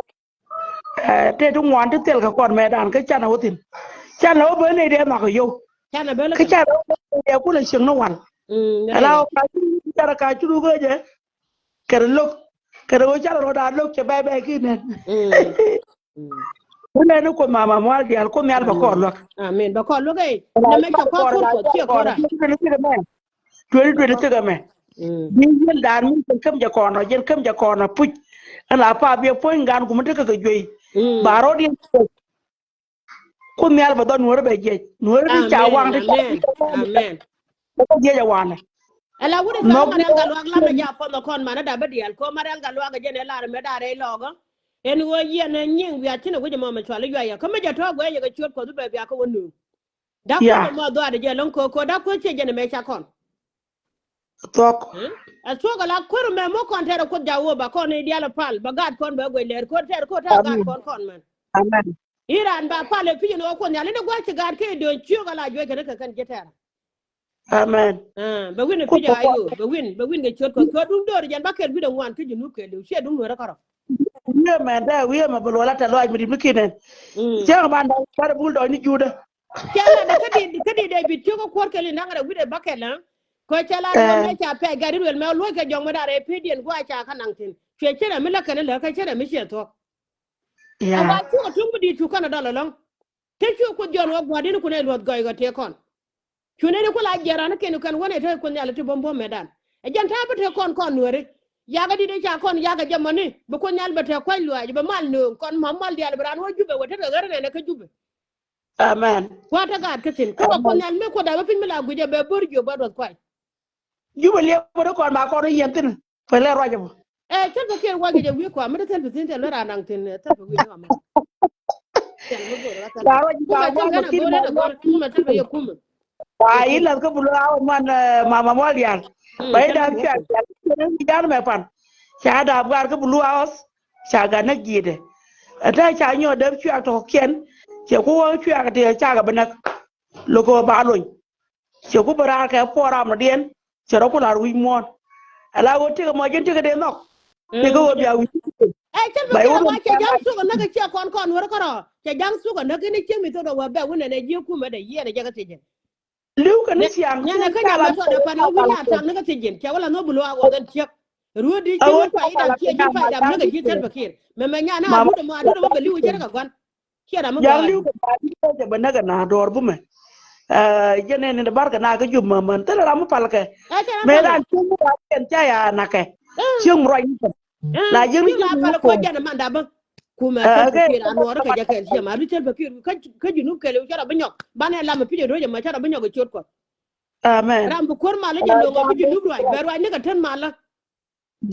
Ɛ, tëë ti ŋuan ti thil kɛ kɔn mɛ dan kä canɛ wä thi̱n. Canɛ wä ben nɛy dee nhɔakɛ yio̱w. Canɛ ben kä canɛ wä ben nɛy dee kulɛ cieŋ ni wal. Ala wä ka cu, canɛ ka cu duk kä jɛ. Kɛnɛ lo̱k, kɛnɛ ɣöö canɛ rɔ̱ da̱a̱n lo̱k cɛ bɛy bɛy ki̱n nɛn. Wunɛ ni Kuoth mama mual diaal, Kuoth Nhial bɛ kɔn luäk. Amen. Bɛ kɔn luäk ɛ. Nɛ mɛ cɛ kɔn kɔn kɔn ciɛ kɔn. Twenty twenty thikɛ mɛ. Twenty twenty thikɛ mɛ. Bi yien da̱a̱n mi cɛ käm jɛ kɔn rɔ, jɛn käm jɛ kɔn rɔ puc. Ɛn la pa biɛ puɔ̱ny gan kumä tekɛ kɛ juey. Ba rɔ̱ diɛn. Kuoth Nhial bɛ dhɔr Nuäärä bɛ jiɛc. Nuäärä ti ca waŋ ti ca. Amen. Bɛ kɛ jiɛc a wanɛ. Ala wut ɛ tha̱a̱ŋ Marial Gatluak lamɛ ja pɔnh ɛ kɔn manɛ da bä diaal kɔ Marial Gatluak ɛ jɛn ɛ lar mɛ da rɛy lɔɔkä. Ɛn ɣöö yiɛn ɛ nyiŋ wiaa cinɛ wi̱c ɛmɔ mɛ cual i̱ yuay ɛ kä mi jɛ tɔ̱ guɛɛnyɛ kɛ ciöt Kuɔth i̱ bɛ bia kä wä nööŋ. Dak Kuoth ɛmɔ dhuaar ɛ jɛ lo̱ŋ ko̱o̱k ko̱o̱k dak Kuoth ciɛ jɛn ɛmɛ ca kɔn. Thuɔ̱k. Ɛ thuɔ̱k ala kuer mɛ muk kɔn tɛr ɛ Kuoth Ja̱wäbä kɔn i̱ diaal ɛ pal bɛ gaat kɔn bɛ guɛc lɛr ko̱o̱k tɛr ko̱o̱k tɛr gaat kɔn kɔn mɛn. Amen. I̱ raan ba pal ɛ pi̱c ɛn ɣöö Kuoth Nhial inɛ gua̱c ci gaat kɛ dööny ciök ala juɔc kɛn kɛ kɛn ji̱ tɛr. Amen. Bɛ win ɛ pi̱c ɛ ayö bɛ win bɛ win kɛ ciöt kɔ ciöt duŋ döör jɛn ba kɛl wi̱cdɛ ŋuan kä Junub kɛɛliw ciɛ duŋ Nuäärä kärɔ. Wi̱i̱ mɛ dee wi̱i̱ mɛ bɛ luɔl a tɛ lɔac mi di̱t mi ki̱n ɛn. Cäŋ ban dɔ̱ŋ bärɛ bul dɔ̱ŋ ni Juudä. Cɛ la ni kä di kä di David ciök kä kuɔr kɛl in da̱ŋ rɛ wi̱cdɛ ba kɛl ɛ. Kɔ cɛ la ni mɛ ca pɛc gat di ruel mɛ luɔc kɛ jɔŋ mɛ da̱ŋ rɛ pediɛn gua̱a̱ ca kä naŋ thi̱n cuɛ cɛ rɛ mi lä kɛn lä kä cɛ rɛ mi ciɛ thuɔ̱k. Ɛ wa cuk a tuŋ mi di̱i̱t cu kɛn a dɔl ɛlɔ̱ŋ. Te cu Kuoth Jɔ̱ɔ̱n wä gua̱a̱r di̱n kun ɛ luɔth gɔy kɛ tëë kɔn. Cu nɛn i̱ ku la jiɛn raan i̱ kɛn kɛn wä nɛ te Kuoth Nhial ti buɔ̱m buɔ̱m mɛ dan. Ɛ jɛn ta̱a̱ bi te kɔn kɔn Nuääri. Yakä di̱t ɛ ca kɔn yakä jɛ mɔni bi Kuoth Nhial bɛ te kua̱c luaac bɛ mal nööŋ kɔn ma mal diaal bi raan wä Jubɛ wä te kɛ ɣär nɛn ɛ kä Jubɛ. Amen. Kua̱r te gaat kä thi̱n kä bɛ Kuoth Nhial mi Kuoth a bä piny mi la guic ɛ bɛ bo̱r jiök bä duɔth kuay. Jubɛ liɛp bä te kɔn ba kɔn i̱ yɛn thi̱n. Pɛlɛ ruac ɛmɔ. Ɛ Salva Kiir wac kɛ jɛ wi̱i̱ kɔam mi te Salva Kiir te lɛ ran naŋ thi̱n Salva Kiir ni kɔam. Ba ruac ba ruac ba ki̱n ma ruac. Ba i̱ lath kä bulu a wä man mama mual diaal. Ba i̱ daap cuak diaal. Kɛn ni jan mɛ pan. Ca daap gar kä bulu a ɣɔth. Ca gat näk ji̱i̱dɛ. Ɛ ta̱a̱ ca nyɔɔt däp cuak tɔ̱ kiɛn. Cɛ ku wä cuak ti ca kɛ bi näk. Lo̱k kɛ ba lony. Cɛ ku bi raar kɛ puɔ̱ɔ̱r ram nɔdiɛn cɛ rɔ ku la̱r wi̱c muɔ̱ɔ̱n. Ala ɣöö tikɛ mɔ ji̱n tikɛ dee nhɔk. Tikɛ ɣöö bia wi̱c. Ɛ cäl bä kiɛn wa cɛ ja̱ŋ thuk ɛ näk ɛ ciɛ kɔn kɔn wär kärɔ cɛ ja̱ŋ thuk ɛ näk in i̱ ciek mi thok dee wä bɛ wun ɛn ɛ ji̱ kumɛ dee yiɛn ɛ jɛ kä thiec jɛn. Li̱w kɛ ni ciaŋ. Nɛn ɛ kä nyam ɛ thok dee pan ɛ wi̱c nyaat thaŋ ni kä thiec jɛn cɛ wä la nhɔk bi lo̱k a ɣɔth ɛn ciek. Ruɔ̱t di ji̱ wä pay idam ciɛ ji̱ pay idam näk ɛ ji̱ cäl bä kiɛn mɛ mɛ nyan ɛ adut ɛmɔ adut ɛmɔ bɛ li̱w cär kɛ gua̱n. Ciɛ ram mi gɔaa. Li̱w kɛ ba li̱w kɛ bä näk ɛ na dɔɔr bumɛ. Jɛ nɛn ni bar kɛ na kɛ jop mɛ mɛn thilɛ ram mi pal kɛ. Mɛ ran cieŋ mi ran kɛn ca ya na kɛ. Cieŋ mi ruac ni kɛ. La jiäk ni cieŋ mi pal kɛ jɛn man da bä. Kumɛ kɛ kɛ ran nuɔr kɛ jɛ kɛn ciɛ ma ri cɛl bä kir kä Junub kɛl ca ram bi nyɔk. Banɛ lam mi pi̱c ɛ do̱c ɛmɛ ca ram bi nyɔk ɛ ciöt kɔ. Amen. Ram bi kuäär mal i̱ jɛ lo̱ŋ ɔ bi Junub ruac bɛ ruac ni kɛ tän mal.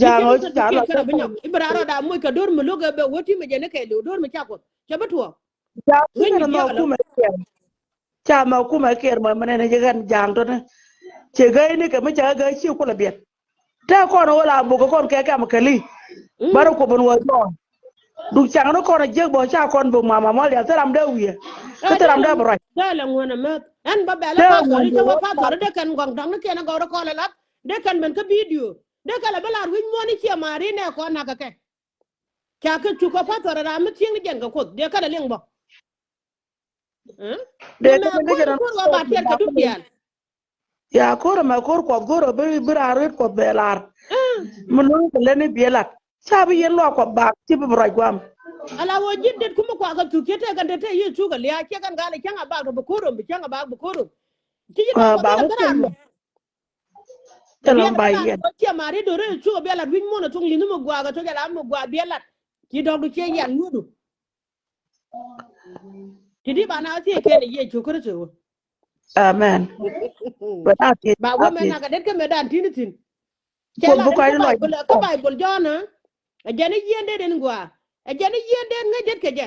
Ja̱a̱ŋ ɣöö ci ja̱a̱ŋ lɔ kärɛ bi nyɔk i̱ bi raar rɔɔd a moc kɛ do̱r mi lo̱k ɛ bɛ wä ti mi jɛ ni kɛɛliw do̱r mi cakɔ cɛ bi tuɔɔk. Ja̱a̱ŋ ci kɛn mɛ kumɛ kiɛɛr. Ca mɛ kumɛ kiɛɛr mɛ mɛ nɛn ci kɛn ja̱a̱ŋ tɔni. Ci gäi ni kɛ mi ca gäi ci kulɛ biɛt. Tɛ kɔn ɣöö la buk kɛ kɔn kɛ kɛm kɛli. Bärɛ kuɔp in wä jɔɔn. Duk caŋ ni kɔn a jiäk bä ca kɔn buk mama mual diaal thil ram dee wi̱i̱. Kä thil ram dee bi ruac. Dee lɛ ŋuän a mäth ɛn bä bɛl a pathɔri cä wä pathɔri dee kɛn gɔŋ dɔŋ ni kɛn a gɔw rɛ kɔn lɛ lath. Dee kɛn ben kä bidio. Dee kɛn lɛ bi lar wi̱c muɔ̱ɔ̱n i̱ ciɛ ma̱a̱ri nɛ kɔn nakä kɛ. Ca kɛ cuk kɛ pathɔr ram mi thieŋ ni jɛn kɛ Kuoth dee kɛn lɛ liŋ bä. Dee kɛn lɛ liŋ bä. Ya ko̱r ɛmɛ ko̱r Kuɔth go̱r ɛ bi raar rit Kuɔth bɛ lar. Mi lo̱ŋ kɛ leni biɛ lat ca bi yɛn luak Kuɔth bak ci bi bi ruac guam. Ala wä ji̱n det kum mi kuak kɛ thuk ciɛ tëë kɛn te te Yecu kɛ lia̱a̱ ciɛ kɛn gal i̱ cäŋ a bak tɔ bi ko̱r rom bi cäŋ a bak bi ko̱r rom. Ci ji̱n a Kuɔth bak lat kä ram. Thilɛ ŋuan ba yiɛn. Ciɛ mari do̱ri cuk a biɛ lat wi̱c muɔ̱n a thuŋ li̱nh mi gua̱a̱k a toc a la mi gua̱a̱k biɛ lat. Ci dɔ̱k du ciɛ yian ŋudu. Ti di ba na thiec kɛn a Yecu Kritho. Amen. Ba wä mɛ nak a det kä mɛ dan ti̱n thi̱n. Cɛ la kä Baibol kä Baibol Jɔ̱ɔ̱n a jɛn i̱ yieen det in gua̱a̱. Ɛ jɛn i̱ yieen dee ŋäc det kɛ jɛ.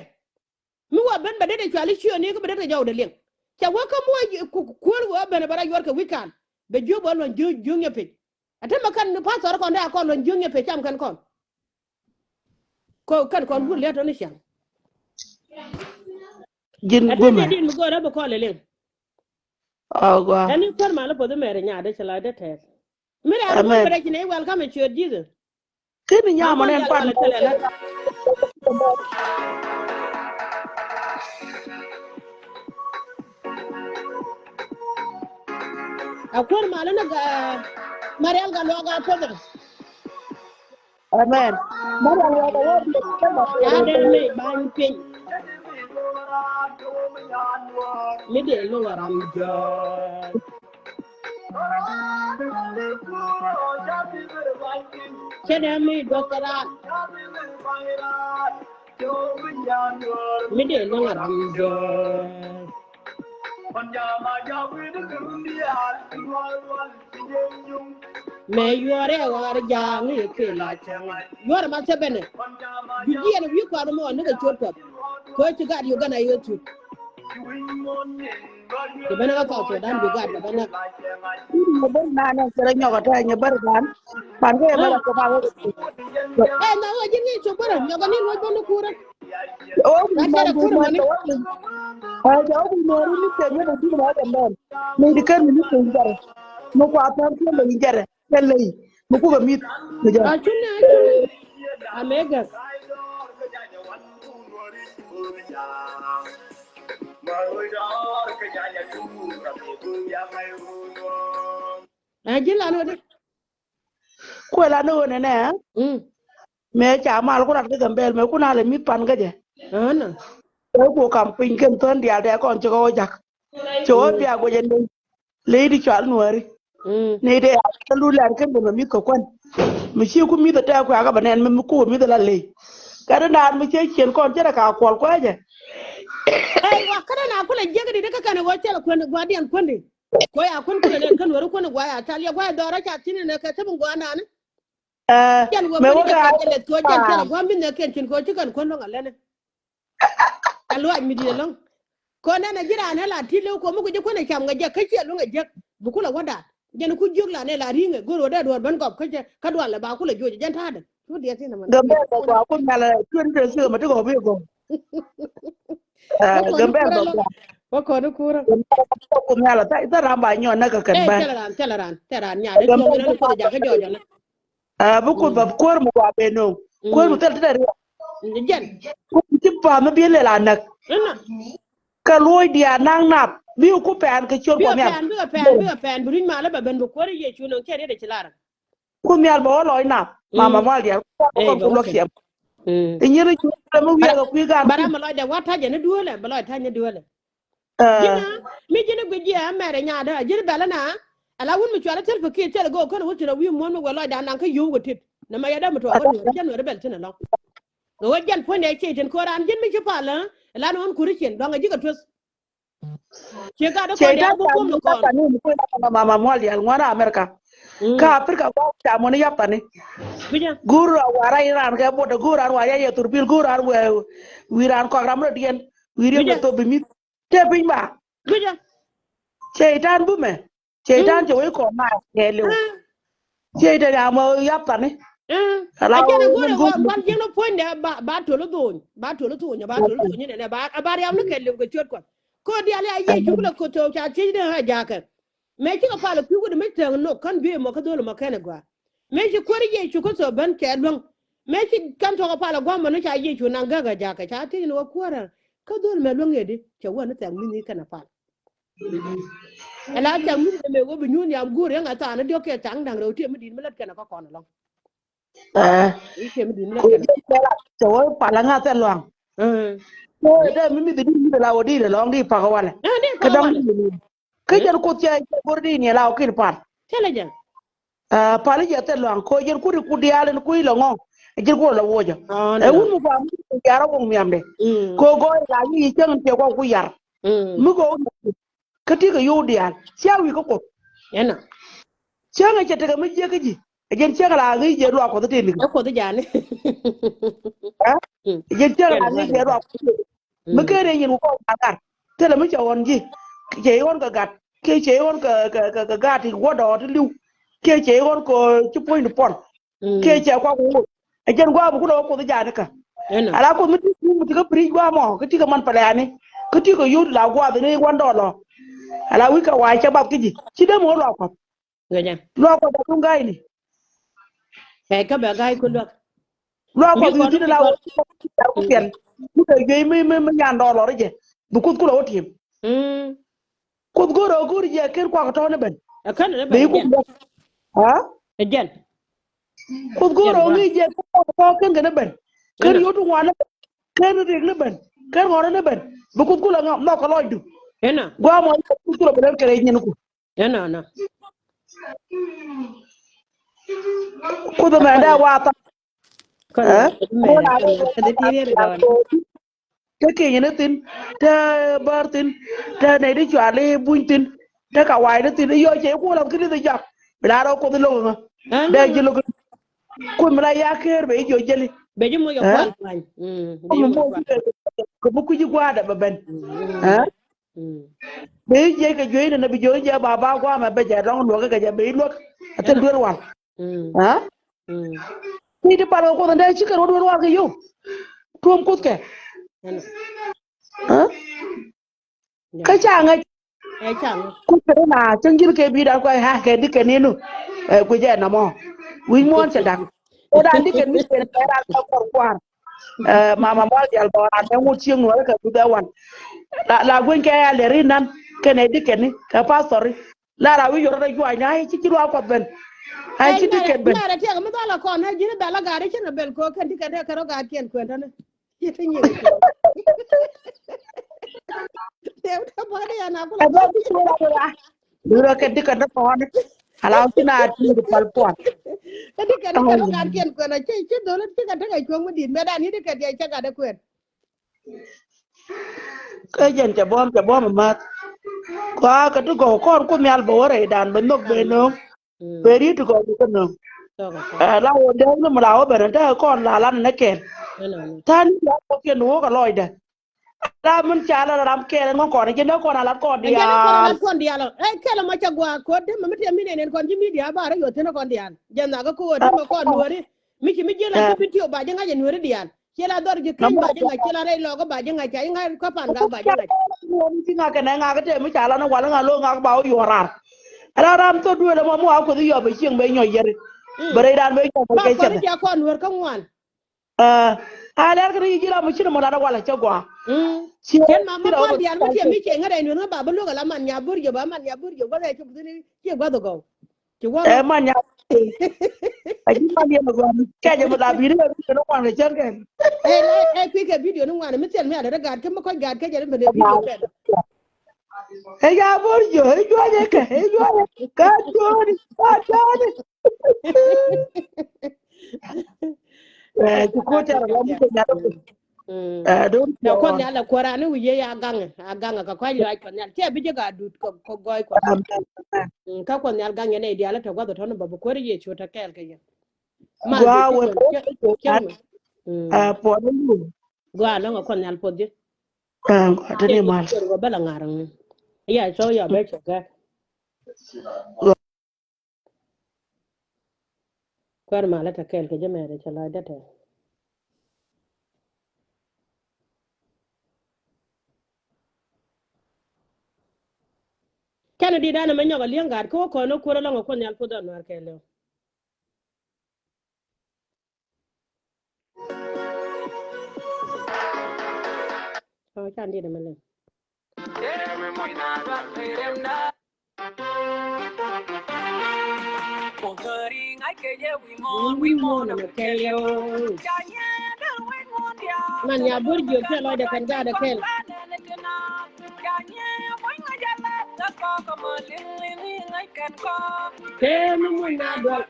Mi wä ben bɛ det ɛ cuali ciööni kä bɛ det kɛ jɔw dee liŋ. Cɛ wä kä muɔc ku kuäär wä ben ɛ bɛ rɔ yuɔr kɛ wi̱c ka̱n. Bɛ jiök bä luɔ̱ny jiök jiök nyɛ pec. Ɛ te mɛ kɛn ni pastor kɔn dee a kɔn luɔ̱ny jiök nyɛ pec cam kɛn kɔn. Kɔ kɛn kɔn wur liat tɔni ciaŋ. Ji̱n gumɛ. Ɛ te din mi go̱o̱r ɛ bɛ kɔn lɛ liŋ. Ɔ gua. Ɛn ni kuäär mal ɛ poth imɛr inya dee ci la dee tɛɛth. Mi rɛ̈ɛ̈r wä bɛ rɛc ni welcome in ciöt Jesus. Kini nyamɔ nɛn pan. A kuäär mal ni ga Marial ga luɔk a kuäär. Amen. Marial ga luɔk a kuäär. Ya dee mi bany piny. Mi dee luɔk a ram jɔɔk. Cɛ dee mi duɔth kɛ raar. Mi dee nɔŋ a ram jɔɔk. Mɛ yuɔrɛ ɣɔr ja̱a̱ŋ i̱ kɛ la cäŋ. Yuɔrɛ ma cɛ bɛnɛ. Bi jiɛn wi̱i̱ kuan mɔ ni kɛ cuɔt kuɔth. Kɛ ci gat Uganda yɛ thut. Kɛ bɛn kä South Sudan bi gat kɛ bɛn kä. Nyɛ bär na nɛ kɛ rɛ nyɔk ɛ tɛ nyɛ bär dan. Pan kɛ yɛ bär kɛ ba wä. Ɛ na wä ji̱n ŋi̱i̱c cok bär nyɔk ɛ ni luɔc bä ni kurä. Ɛ wä bi mɔr bi mɔr ɛ wä bi mɔr ni kɛ nyɛ bä bi mɔr kɛ mɛn. Ni di kɛ ni ni kɛ jɛrɛ. Ni kua pɛn kɛ lɛ jɛrɛ. Kɛ lɛy mi kukɛ mi̱th mi jɛ. A cunɛ a cunɛ. A mɛ gɛk. A ji̱ lan wä dee. Kuɛ lan wä nɛnɛ. Mm. Mɛ ca mal ku rat kä Gambɛl mɛ ku na lɛ mi̱th pan kä jɛ. Ana. Ɛ ku kam piny kɛn thön diaal dɛ kɔn ci kɛ wä jak. Cɛ wä bia guɛcɛ ni ley di cual nuääri. Ni dee a kɛ lu lɛr kɛ bɛ mɛ mi̱th kɛ kuän. Mi ci ku mi̱th a tɛk kuɛ a kɛ bɛ nɛn mi ku mi̱th a la ley. Kɛ di naan mi cɛ cien kɔn cɛ rɛ ka kuɔl kuɛ jɛ. Ɛ wa kɛ di na kulɛ jiäk di di kɛ kɛn wä cɛl kuän guadiɛn kuän di. Kuɛ a kuän kulɛ nɛn kɛ nuääri kuän guay a tal yɛ guay dhɔr a ca thin nɛ kɛ tep guay naan. Ɛ, jɛn wä mɛ wä ka jɛ lɛth kɛ jɛn kɛn guam bi nɛ kɛn cin kɛ ci kɛn kuän lɔŋ a lɛnɛ. A luac mi diɛ lɔŋ. Kɔn nɛn a ji̱ raan ɛ la ti lew kɔ mi ku jɛ kuän ɛ cam ŋɛ jɛ kä ciɛ luŋ ɛ jek bi kulɛ wä daat. Jɛn ku jiök la nɛ la ri̱ŋɛ go̱r wä dee duɔ̱ɔ̱r ben gɔp kä jɛ kä dual ɛ ba kulɛ juɔc jɛn ta̱a̱dɛ. Cu diɛ ti nɛ mɛ. Gambɛl bɛ gɔaa ku nhial ɛ twenty twenty six mɛ ti gɔp i̱ gɔp. Ɛ, Gambɛl bɛ gɔaa. Wä kɔn i̱ kuurä. Gambɛl bɛ gɔaa ku nhial ɛ thɛ ram ba nyɔn nɛ kɛ kɛn bɛ. Ɛ thɛl ran thɛl ran thɛl ran nyaat ɛ cuɔ̱ŋ nɛ ni kuoth jakä jɔɔc ɔnɛ. Ɛ bi kuoth bä kuäär mi gɔaa ben nööŋ. Kuäär mi thil ti dɛ riɛk. Jɛn. Kuoth mi ci pa̱a̱m mi bi lel a näk. Kä luɔ̱c diaal naŋ nap bi ku pɛn kɛ ciöt kuɔth nhial. Bi pɛn bi pɛn bi pɛn bi runy malä bɛ ben bi kuäär Yecu nööŋ cɛ riet a ci lar. Kuoth nhial bɛ wä lɔc nap. Mama mual diaal kuoth bɛ kɔn ku luäk ciɛm. Inyir icu lɛ mi wiɛk a kui̱ gan. Bara mi lɔcdɛ wa ta̱c ɛn i̱ duëëlɛ bɛ lɔc ta̱c ni duëëlɛ. Ji̱n mi ji̱n i̱ guic jiɛ ɛmɛr ɛ nyaatdä ji̱n i̱ bɛl ɛna. Ala wun mi cual i̱ thil pikiir thil i̱ go̱o̱k kän i̱ wä thi̱n a wi̱i̱ muɔ̱ɔ̱n mi wä lɔcda naŋ kä yio̱w wä tit. Nɛ ma yɛt däm i̱ tuɔɔk kä nuɛɛr jɛn nuɛɛr i̱ bɛl thi̱n ɛlɔ̱ŋ. Kɛ ɣöö jɛn puɔ̱nydɛ ciey tin ko̱ran ji̱n mi ci pal ɛ lan ɣän kuri cin dɔ̱ŋ ɛ ji̱ kɛ tueth. Ciɛ gat i̱ kɔn diaal bä guɔ̱m i̱ kɔn. Mama mual diaal ŋuan America. Kä Africa gua̱a̱ ca muɔ̱n i̱ yapani. Gui̱cä. Guur a wara iran kɛ bot a guur an wa ya yɛ thurbil guur an wɛ wi̱i̱ ran kɔak ram rɔ diɛn wi̱i̱ riɛm kɛ thop bi mi̱th. Tëë piny ba. Gui̱cä. Ceitan bumɛ. Ceitan cɛ wec kɔn na kɛɛliw. Ceitan ya mɔ yapani. Ala wä wä wä jiɛn puɔ̱nydɛ ba ba tol dhony ba tol dhony ba tol dhony nɛ ba ba riam ni kɛɛliw kɛ ciöt kɔn. Ko dial ya Yecu kula ko tol ca ciec ni ha jakɛ. Mɛ cikɛ pal kui̱ wut mi tɛŋ nok kän biey mɔ kä dhol mɔ kɛn ɛ gɔaa. Mëë ci kuäär Yecu Kritho ben cɛ luäŋ. Mëë ci kɛn tɔk a pal a gua̱a̱mɔ ni ca Yecu naŋ gäk a jakä ca thiec ni wä kuäärä. Kä dhol mɛ luäŋ yɛ di cɛ wä ni thɛk mi ni kɛn a pal. Ɛ la thɛk mi ni mɛ wä bi nyuun yam guur yɛn a thaani diɔk kɛ thaŋ da̱ŋ rɛw tiɛ mi di̱t mi lät kɛn a kä kɔn ɛlɔ̱ŋ. Ɛ. Tiɛ mi di̱t mi lät kɛn. Cɛ wä pal a ŋa̱th ɛ luaŋ. Ɛ dee mi mi di di mi di la wä di di lɔŋ di pak a walɛ. Kä dɔŋ di. Kä jɛn Kuoth cɛ jɛ go̱r di ni la wä kin pal. Cɛ lɛ jɛ. Pal jɛ thil luaŋ ko jɛn kuri ku diaal in ku ilɛ ŋɔŋ. Jɛn ku lɛ wocä. Ɛ wun mi gɔaa mi ku yar a wun miamdɛ. Ko gɔɔy la yi cäŋ in tiɛ kɔ ku yar. Mi ko kä ti kɛ yo̱w diaal cia wi̱i̱ kä Kuoth. Cäŋ in cɛ tekɛ mi jiäk kä ji̱. Ɛ jɛn ciek la ŋi̱i̱c jɛ luak Kuɔth tin. Ɛ Kuɔth jani. Ɛ jɛn ciek la ŋi̱i̱c jɛ luak Kuɔth tin. Mi ken rɛy nyin ku kɔn gat gat. Thilɛ mi cɛ ɣɔn ji̱. Cɛ i̱ ɣɔn kɛ gat. Kiɛ cɛ i̱ ɣɔn kɛ, kɛ, kɛ, kɛ gat i̱ wä dɔɔt i̱ li̱w. Kiɛ cɛ i̱ ɣɔn kɛ ci puɔ̱ny di puɔn. Kiɛ cɛ kuak wot. Ɛ jɛn gua̱a̱ bi kulɛ wä Kuoth ja̱a̱n ikä. Ala Kuoth mi ti, mi ti kä piric gua̱a̱ mɔ, kä ti kɛ man pɛlɛani. Kä ti kɛ yot la gua̱a̱th ni wan dɔɔlɔ. Ala wi̱c kɛ wa̱a̱ cɛ bath kä ji̱. Ci dee mi wä luak Kuɔth. Luak Kuɔth a tuŋ ga̱a̱cni. Ɛ kä bɛ ga̱a̱c ku luak. Luak Kuɔth wi̱i̱ thi̱n la wä car ku piɛl. Ku kɛ juey mi, mi, mi nyan dɔɔlɔ ri jɛ. Bi Kuoth kulɛ wä ti̱em. Kuoth go̱o̱r ɛ go̱o̱r jɛ ken kuak tɔ̱ ni ben. Ɛ kän ni ben. Bi Kuoth luak. Ha? Ɛ jɛn. Kuoth go̱o̱r ɛ ŋi̱i̱c jɛ ken kuak tɔ̱ ken kɛ ni ben. Ken yot ŋuan ni ben. Ken rik ni ben. Ken ŋɔ̱r ni ben. Bi Kuoth kulɛ ŋa nhɔk kɛ lɔcdu. Gua̱a̱ mɔ Kuoth kulɛ ben kɛ rɛy nyin ku. Ɛnɔnɔ. Kuoth mɛ dee wath. Kä keny ni thi̱n, te bär thi̱n, te nɛy ti cual i̱ buny thi̱n, te kawac ni thi̱n, i̱ yɔ cɛ i̱ kuɔl ath kä di̱th i̱ jak. Bi la rɔ Kuoth i̱ lo̱k iŋä. Dee ji̱ lo̱k i̱ Kuoth mi la ya ker bɛ i̱ jiɔ jeli. Bɛ ji̱ moc ɛ kual kuany. Kɛ bi kui̱ ji̱ gua̱a̱dɛ bɛ ben. Bɛ i̱ jiɛc kɛ juey ni na bi jiɔ i̱ jiɛ ba ba gua̱a̱mɛ bɛ jɛ dɔ̱ŋ luɔk kɛ jɛ bɛ i̱ luɔk. A thil duer wal. Ti ti pal kɛ Kuoth ɛn dee ci kɛ ruɔ̱t wal kɛ yio̱w. Tuɔm Kuoth kɛ. Kä ca ŋäc. Kuoth kɛ ri na cäŋ ji̱n kɛ bi̱i̱ dan kɔc ha kɛ dikɛn ni nu. Ɛ guic ɛ nɔmɔ. Wi̱c muɔ̱ɔ̱n cɛ da̱k. Kɛ dan dikɛn mi kɛ ran kɛ kɔr kua̱r. Ɛ mama mual dial bä ran mɛ ŋut cieŋ nuɔrɛ kɛ guic ɛ wan. La la guic kɛ ya lɛ ri nan kɛnɛ dikɛn ni kɛ pastor ri. La ra wi̱i̱ yɔrɔ rɛ juac ni a ci ci ruaak Kuɔth ben. A ci dikɛn ben. Ɛ tiɛk mi dhɔl a kɔn ɛ ji̱n bɛl a gaat ri cin a bɛl kɛ kɛn dikɛn dee kɛ rɔ gaat kiɛn kuɛn tɔni. Lurɛ kɛ dikɛ dä pɔɔni. Ala ɣän thina ti di pal puɔn. Kä dikɛ dikɛ dä gat kiɛn kuɛn a ci ci dhol ti kɛ tekɛ cuɔ̱ŋ mi di̱t mɛ dan ni dikɛ diɛ cɛ gat dä kuɛn. Kä jɛn cɛ buɔ̱m cɛ buɔ̱m a math. Kɔaa kɛ ti gɔw kɔn Kuoth Nhial bɛ wä rɛy dan bɛ nhök bɛ no̱o̱ŋ. Bɛ ri̱t ti gɔw ni kä no̱o̱ŋ. Ɛ la wä dee ni mi la wä ben te kɔn la lan ni kɛn. Tani la wä kiɛn ni wä kɛ lɔcdɛ. Ram min ca la ram kɛɛl ŋɔ̱ kɔn ji̱n dee kɔn a lat kɔn diaal. Kɔn diaal ɛ kɛl mɔ ca gua̱a̱k ko̱t dee mɛ mi tiɛ mi nɛn kɔn ji̱ mi diaal ba rɛ yo̱th thi̱n kɔn diaal. Jɛ nhak kä ko̱t dee mɛ kɔn nuɔ̱ɔ̱ri mi ci mi ji̱ la ji̱ bi tiop ba ji̱ ŋa̱c ɛ nuɔ̱ɔ̱ri diaal. Ciɛ la dhɔr ji̱ keny ba ji̱ ŋa̱c, ciɛ la rɛy lɔk ba ji̱ ŋa̱c, ca ji̱ ŋa̱c kä pan gak ba ji̱ ŋa̱c. Ci ŋa̱c kɛnɛ ŋa̱c kä tɛm mi ca la ni wal ŋa̱c lo̱k ŋa̱c ba wä yuɔr raar. Ɛ la ram thok duëël ɛmɔ mi wa Kuoth i̱ yɔp ɛ cieŋ bɛ nyɔc yɛri. Bɛ rɛy dan bɛ nyɔc bɛ kɛ cɛthɛ. Ba kɔn i̱ ca kɔn nuɔ̱ɔ̱r kä ŋuan. Ɛ a lɛr kɛ ni ji̱ ram mi cin mɔ lat a wal a cä gɔaa. Cien ma ma kɔn diaal mi tiɛ mi cɛ ŋäd ɛ nuer ŋä ba bi luäk a la man nya bur jɛ ba man nya bur jɛ guath ɛ cop thini ciɛ guath a gɔw. Ci guath ɛ man nya. A ji̱ man yɛn a gɔaa mi kɛc ɛ mi la bi ni ɛ bi ni kuan kɛ cɛn kɛn. Ɛ ɛ kui̱ kɛ bidio ni ŋuan mi thil mi a lɛ ri gaat kä mi kɔc gaat kä jɛ ni ben ɛ bidio kɛn. Ɛ ya bor jiɔ ɛ juɔc ɛ kɛ ɛ juɔc ɛ kɛ juɔni kɛ juɔni. Ɛ ci ko̱ tɛr ɛ wä mi kɛ nyal ɛ don. Ɛ kuɔth nhial ɛ kuɔra ni wi̱i̱ yɛ ya gaŋɛ a gaŋɛ kɛ kuac luaac kuɔth nhial cɛ bi jɛ ka dut kɛ gɔɔy kuɔth. Kä kuɔth nhial gaŋɛ nɛ idial ɛ tɛ guath ɛ tɔn bä bi kuɔri Yecu tɛ kɛɛl kɛ yɛ. Gua wɛ. Puɔt ni lu. Gua nɔŋ ɛ kuɔth nhial puɔth jɛ. Ɛ gua tini mal. Gua bä la ŋar. Ya cɔ ya bɛ cɛ gɛ. Kuɛr malä tɛ kɛɛl kɛ jɛ mɛɛt cɛ lɔcdä tɛ. Kɛn di̱t dan ɛmɛ nyɔk a li̱eŋ gat kä wä kɔn wä kuɔr ɛlɔŋ a kuɔth nhial puɔth a nuaar kɛɛl lɛ. Ɔ can di̱t ɛmɛ lɛ. Man ya bur jiök cɛ lɔcdɛ kɛn gaat ɛ kɛl. Tëë mi muc na dual.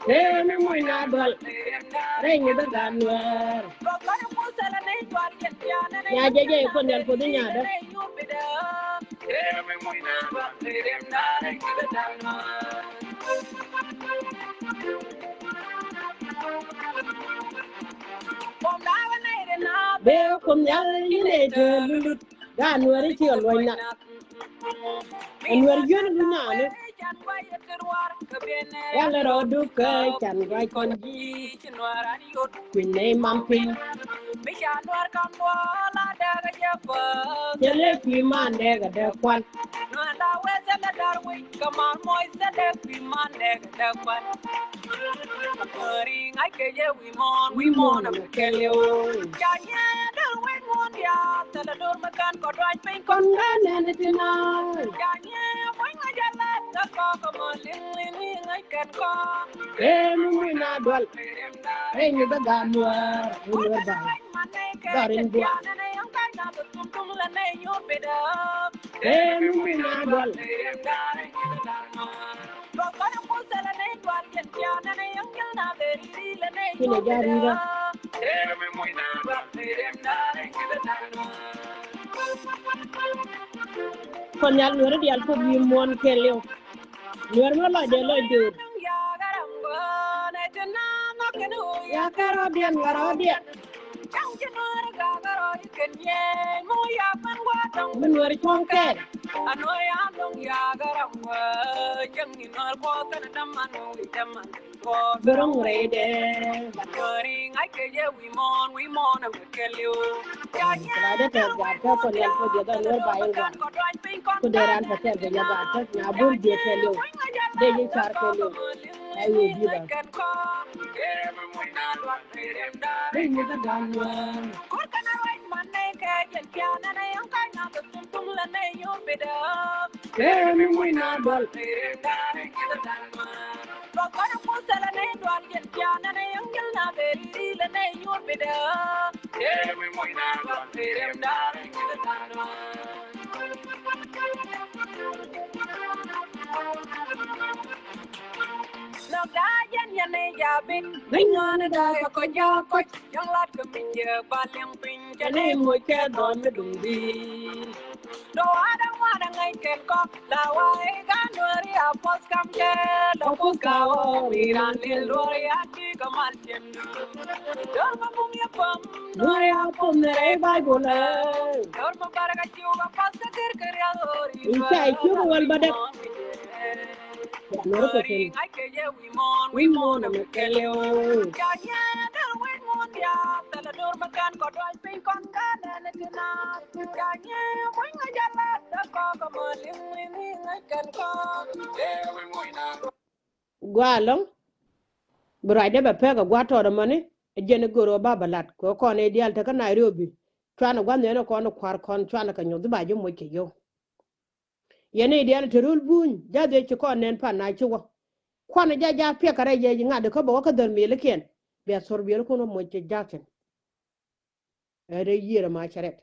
Tëë mi muc na dual. Rɛy nyi bä gaat nuäär. Nya jɛ jɛ ikon yal puɔth inyadä. Bee kum yal inɛ te lulut. Gaa nuɛri ci ɔ luɔny na. Ɛn wɛr yuen lu nyaani. Wal rɔ duk kä can guac kɔn ji̱. Kui̱n nɛy mam piny. Jɛ lɛ kui̱ man dɛk a dɛk kuan. Wi̱i̱ muɔ̱ɔ̱n ɛmɛ kɛl yɛ ɣöö. Kɔn gaa nɛn ti na. Ee mi muc na dual. Ee nyi bä gaa nuäär. Wi nuäär ba. Dɔr in buɔ̱n. Ee mi muc na dual. Kinɛ ja ri̱rä. Kɔn nhial nuɛri diaal puɔth wi̱i̱ muɔ̱ɔ̱n kɛɛliw. Nuɛr mi lɔcdɛ lɔc döör. Ya kɛ rɔ̱diɛn ŋa rɔ̱diɛn. Mi nuɛr cuɔ̱ŋ kɛɛl. Bärɔŋ rɛydɛ. Kɛ la dee tɛth gaat kä kɔn yal puɔth yɛ dɔn wer ba yɛn gaat. Ku dee ran tɛ kɛl kɛ yɛ gaat kä nya bur jiɛ kɛɛliw. Dee ji̱ car kɛɛliw. Ɛ wi̱i̱ bi̱i̱ ba. Ri nyi kä da̱a̱n wään. Kɛ mi muc na dual. Nɔk daa jɛn yɛn ni jabit. Bi nyuɔn daa yɛ kɔc jaa kɔc. Yɔŋ lat kɛ mi jiɛ ba liŋ piny. Jɛn ni muc kɛ dhɔn mi duŋ bi. Dɔwaadä ŋuan aŋäc kɛn kɔk la wa i̱ ka nuɛri a puɔth kam kɛ lɔ puth ka wä mi ran lil duɔri a ti kɛ mal cɛn. Dɔr ma bum yɛ pam nuɛri a puɔth nɛ rɛy Baibul ɛ. Dɔr ma barɛ ka ciw ka path kä kir kɛ rial ɣöri. I̱ ca i̱ ciw ka wal ba dɛk. Nuɛri kɛ kɛn. Wi̱i̱ muɔ̱ɔ̱n ɛmɛ kɛl yɛ ɣöö. Gua ɛlɔ̱ŋ. Bi ruacdɛ bɛ pɛk ɛ gua tɔɔt ɛmɔni. Ɛ jɛn ɛ gör ɣöö ba bɛ lat kɛ kɔn ɛ diaal tekä Nairobi. Cuanɛ gua̱n nhiɛn ɛ kɔn ɛ kua̱r kɔn cuanɛ kɛ nyuɔth i̱ ba ji̱ moc kɛ yio̱w. Yɛn i̱ diaal te röl buny ja̱th yɛ ci kɔn nɛn pan na ci wä. Kuanɛ ja̱ ja̱ piɛk kɛ rɛy yɛ ŋa̱t kä bɛ wä kä dhäl miilikiɛn. Bia thor biɛl kun wä moc cɛ ja̱thin. Ɛ rɛy yiëër ɛma cɛ rɛt.